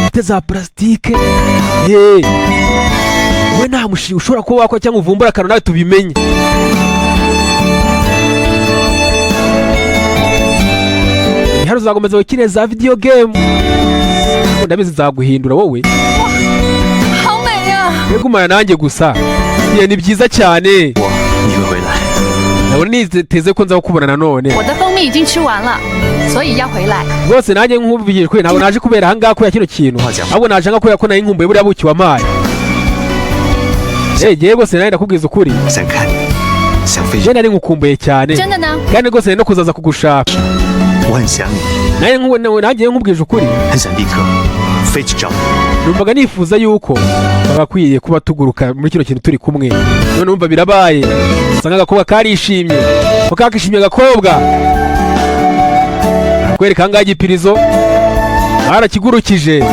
ufite za purasitike, yeee, wowe nta mushinga ushobora kuba wakora cyangwa uvumbura akantu nawe tubimenye. Hano uzakomeza wikine za video game, ariko ndabizi nzaguhindura wowe. 好美呀！ Gumana nanjye gusa. Ye, ni byiza cyane. 你会回来。 Ndabona niteze ko nza kukubona nanone. 我的蜂蜜已经吃完了，所以要回来。 Rwose nanjye nk'ubigijwe, ntabwo naje kubera ahangaha kubera kino kintu, ahubwo naje ahangaha kubera ko nari nkumbuye buriya buki wampaye. Yewe rwose nanjye ndakubwiza ukuri, 想看你，想飞。 njye nari nkukumbuye cyane, 真的呢？ kandi rwose nari no kuzaza kugushaka. 我很想你， Nanjye nkubwije ukuri, 很想立刻飞去找你。 numvaga nifuza yuko bagakwiye kuba tuguruka muri kino kintu turi kumwe. None numva birabaye. Usanga agakobwa karishimye, ko kakishimye agakobwa kwereka ahangaha igipirizo barakigurukije.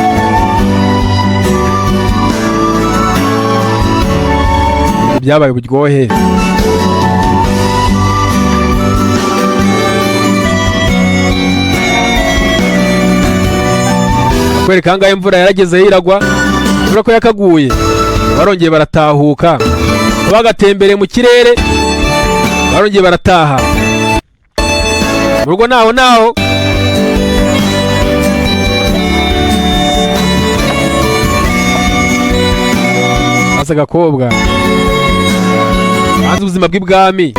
Byabaye uburyohe. Kwereka ahangaha imvura yarageze iragwa, imvura ko yakaguye, barongeye baratahuka, bagatembereye mu kirere, barongeye barataha mu rugo naho naho. Asa agakobwa Banze ubuzima bw'ibwami.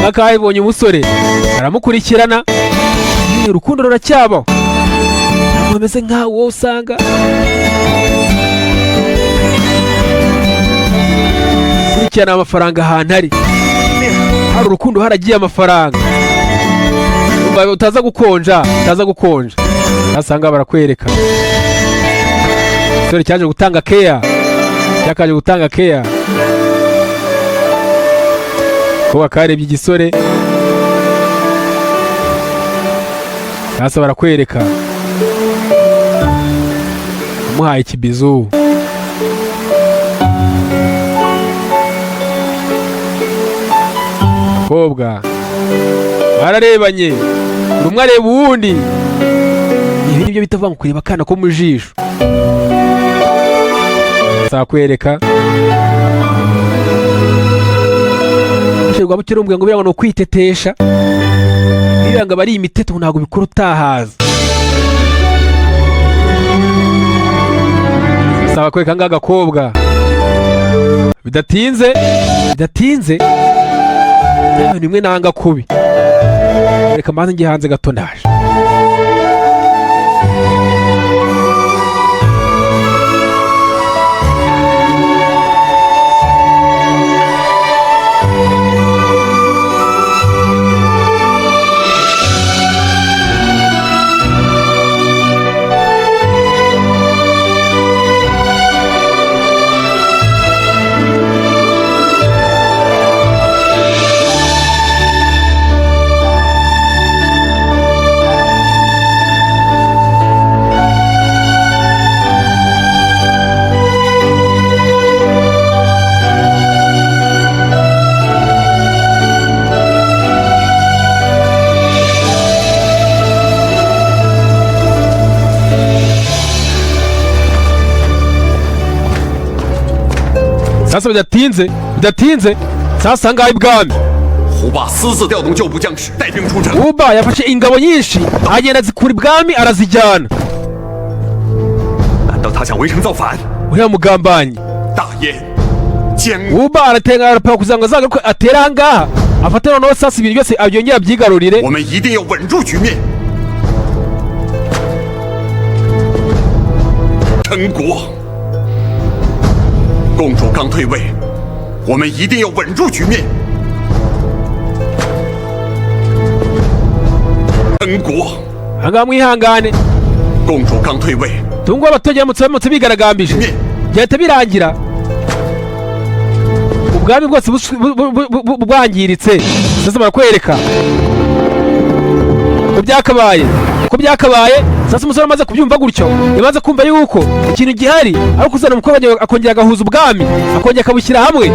Nakayibonye umusore aramukurikirana. Urukundo ruracyabaho, ntabwo bameze nk'aho wowe usanga kurikirana amafaranga ahantu ari hari urukundo, haragiye amafaranga. Umva, utaza gukonja, utaza gukonja. Asanga barakwereka igisore cyaje gutanga keya, cyakaje gutanga keya ko bakarebye igisore. Sasa barakwereka amuhaye ikibizu. Abakobwa bararebanye, buri umwe areba uwundi. Ibi nibyo bita ngo kureba akana ko mu jisho. Nzakwereka rwa bukire ngo biriya ngo ni ukwitetesha, biriya ngo aba ari imiteto, ntabwo bikora utahaza. Saba kwereka ngaha agakobwa. Bidatinze, bidatinze, nawe nimwe nanga kubi. Reka mbanze njye hanze gato, ndaje. Sasa bidatinze, bidatinze, sasa ngaho ibwami. 胡霸私自调动旧部将士，带兵出城。 Uba yafashe ingabo nyinshi, agenda azikura ibwami arazijyana. 难道他想围城造反？ Uriya mugambanyi. 大燕将 Uba aratenga, arapfa kugira ngo azagaruke atere ahangaha, afate noneho sasa ibintu byose abyongere abyigarurire. 我们一定要稳住局面。陈国，公主刚退位，我们一定要稳住局面。陈国， Ahangaha mwihangane. 公主刚退位， Tungu abaturage baramutse bigaragambije, byahita birangira ubwami bwose bwangiritse. Sasa barakwereka ko byakabaye, ko byakabaye. Sasa umusore amaze kubyumva gutyo, yamaze kumva yuko ikintu gihari ari ukuzana umukobwa akongera agahuza ubwami, akongera akabushyira hamwe.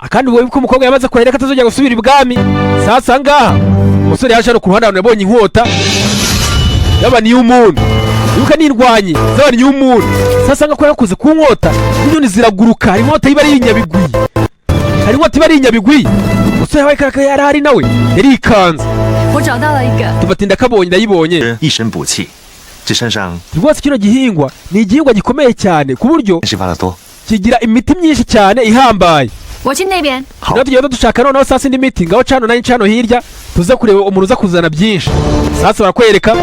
Kandi ubwo ko umukobwa yamaze kurahira ko atazongera gusubira ibwami. Sasa ngaha umusore yaje hano ku ruhande, ahantu yabonye inkota yaba ni iy'umuntu, ibuka n'indwanyi zaba ni iy'umuntu. Sasa ngaho yakoze ku nkota, n'inyoni ziraguruka. Hari inkota iba ari inyabigwi, hari inkota iba ari inyabigwi. Umusore wabaye karaka yari ahari nawe yarikanze. 我找到了一个， Tubatinda kabonye, ndayibonye. 一身补气，这山上 Rwose kino gihingwa ni igihingwa gikomeye cyane ku buryo 是发的多。 kigira imiti myinshi cyane ihambaye. 我去那边。 Rero tugenda dushaka noneho sasa indi miti. Ngaho cano nayo cano hirya, tuze kureba umuntu uza kuzana byinshi. Sasa barakwereka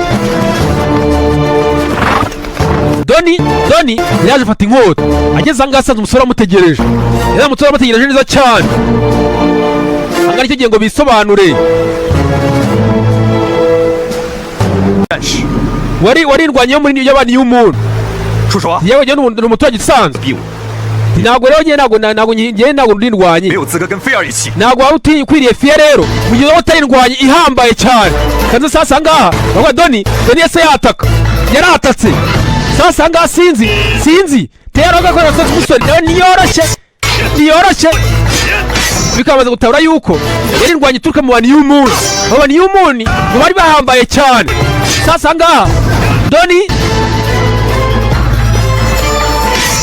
Doni. Doni yaje afata inkota, ageze ahangaha asanze umusore amutegereje. Yari umusore amutegereje neza cyane. Ahangaha nicyo gihe ngo bisobanure. Wari warindwanye yo muri y'abana y'umuntu. 住手啊！ Yewe njyewe ni umuturage usanzwe. 比武 Ntabwo rero njyewe, ntabwo njyewe ntabwo ndindwanye. 没有资格跟菲儿一起。 Ntabwo waba ukwiriye fiye rero mu gihe waba utarindwanye ihambaye cyane. Kanze sasa ngaha bavuga Doni. Doni yese yataka, yaratatse. Sasa ngaha sinzi, sinzi tera gakorera sasa. Umusore nawe niyoroshye, niyoroshye. Bikamaze gutabura yuko yarindwanye ituruka mu bantu y'umuntu, abo bantu y'umuntu ngo bari bahambaye cyane. Sasa ngaha Doni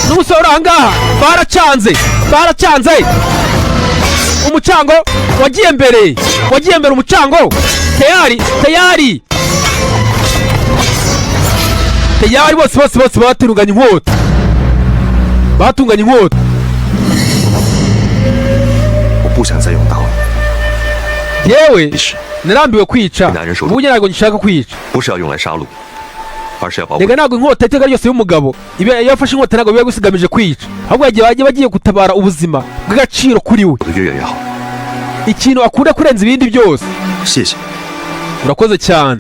n'umusore uri ahangaha baracanze, baracanze. Umucango wagiye mbere, wagiye mbere umucango. Tayari, tayari, tayari, bose bose bose batunganya inkota, batunganya inkota. 不想再用刀了。 Yewe, narambiwe kwica, ubu ntabwo ngishaka kwica. 不是要用来杀戮，而是要把我 Reka, ntabwo inkota iteka ryose y'umugabo iba iyo afashe inkota ntabwo biba gusigamije kwica, ahubwo yagiye bagiye bagiye gutabara ubuzima bw'agaciro kuri we, 的越远越好。 ikintu akunda kurenza ibindi byose. 谢谢。 Urakoze cyane.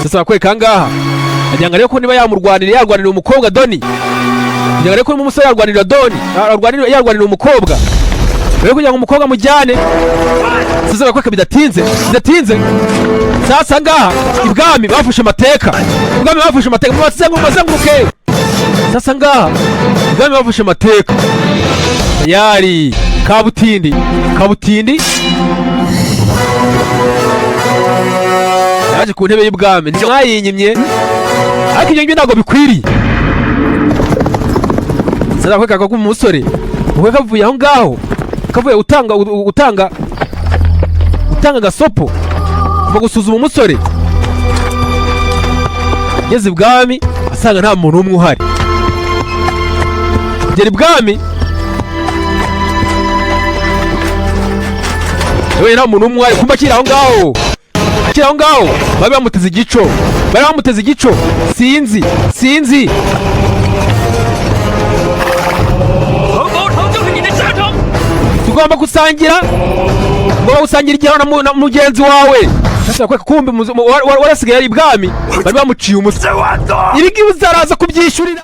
Sasa bakwereka ahangaha, agira ngo arebe ko niba yamurwanira, yarwanira umukobwa Doni, kugira ngo arebe ko niba umusore yarwanira Doni, yarwanira umukobwa rero, kugira ngo umukobwa amujyane. Sasa bakwereka bidatinze, bidatinze. Sasa ngaha ibwami bafashe amateka, ibwami bafashe amateka, mubazenguruke, mubazenguruke. Sasa ngaha ibwami bafashe amateka yari Kabutindi. Kabutindi yaje ku ntebe y'ubwami, ntimwayinyimye, ariko ibyo ngibyo ntabwo bikwiriye. Sasa bakwereka ko umusore ubwo kavuye aho ngaho, kavuye gutanga agasopo, kuva gusuzuma umusore, ngeze ibwami asanga nta muntu n'umwe uhari. Kugera ibwami yewe, nta muntu n'umwe uhari. Kumba akiri aho ngaho, akiri aho ngaho, bari bamuteze igico, bari bamuteze igico. Sinzi, sinzi. 恒宝城就是你的下场。 Tugomba gusangira, ugomba gusangira igihano na mugenzi wawe. Sasa bakwereka kumbe warasigaye ari ibwami, bari bamuciye umutwe. Ibi ngibi uzaraza kubyishyurira.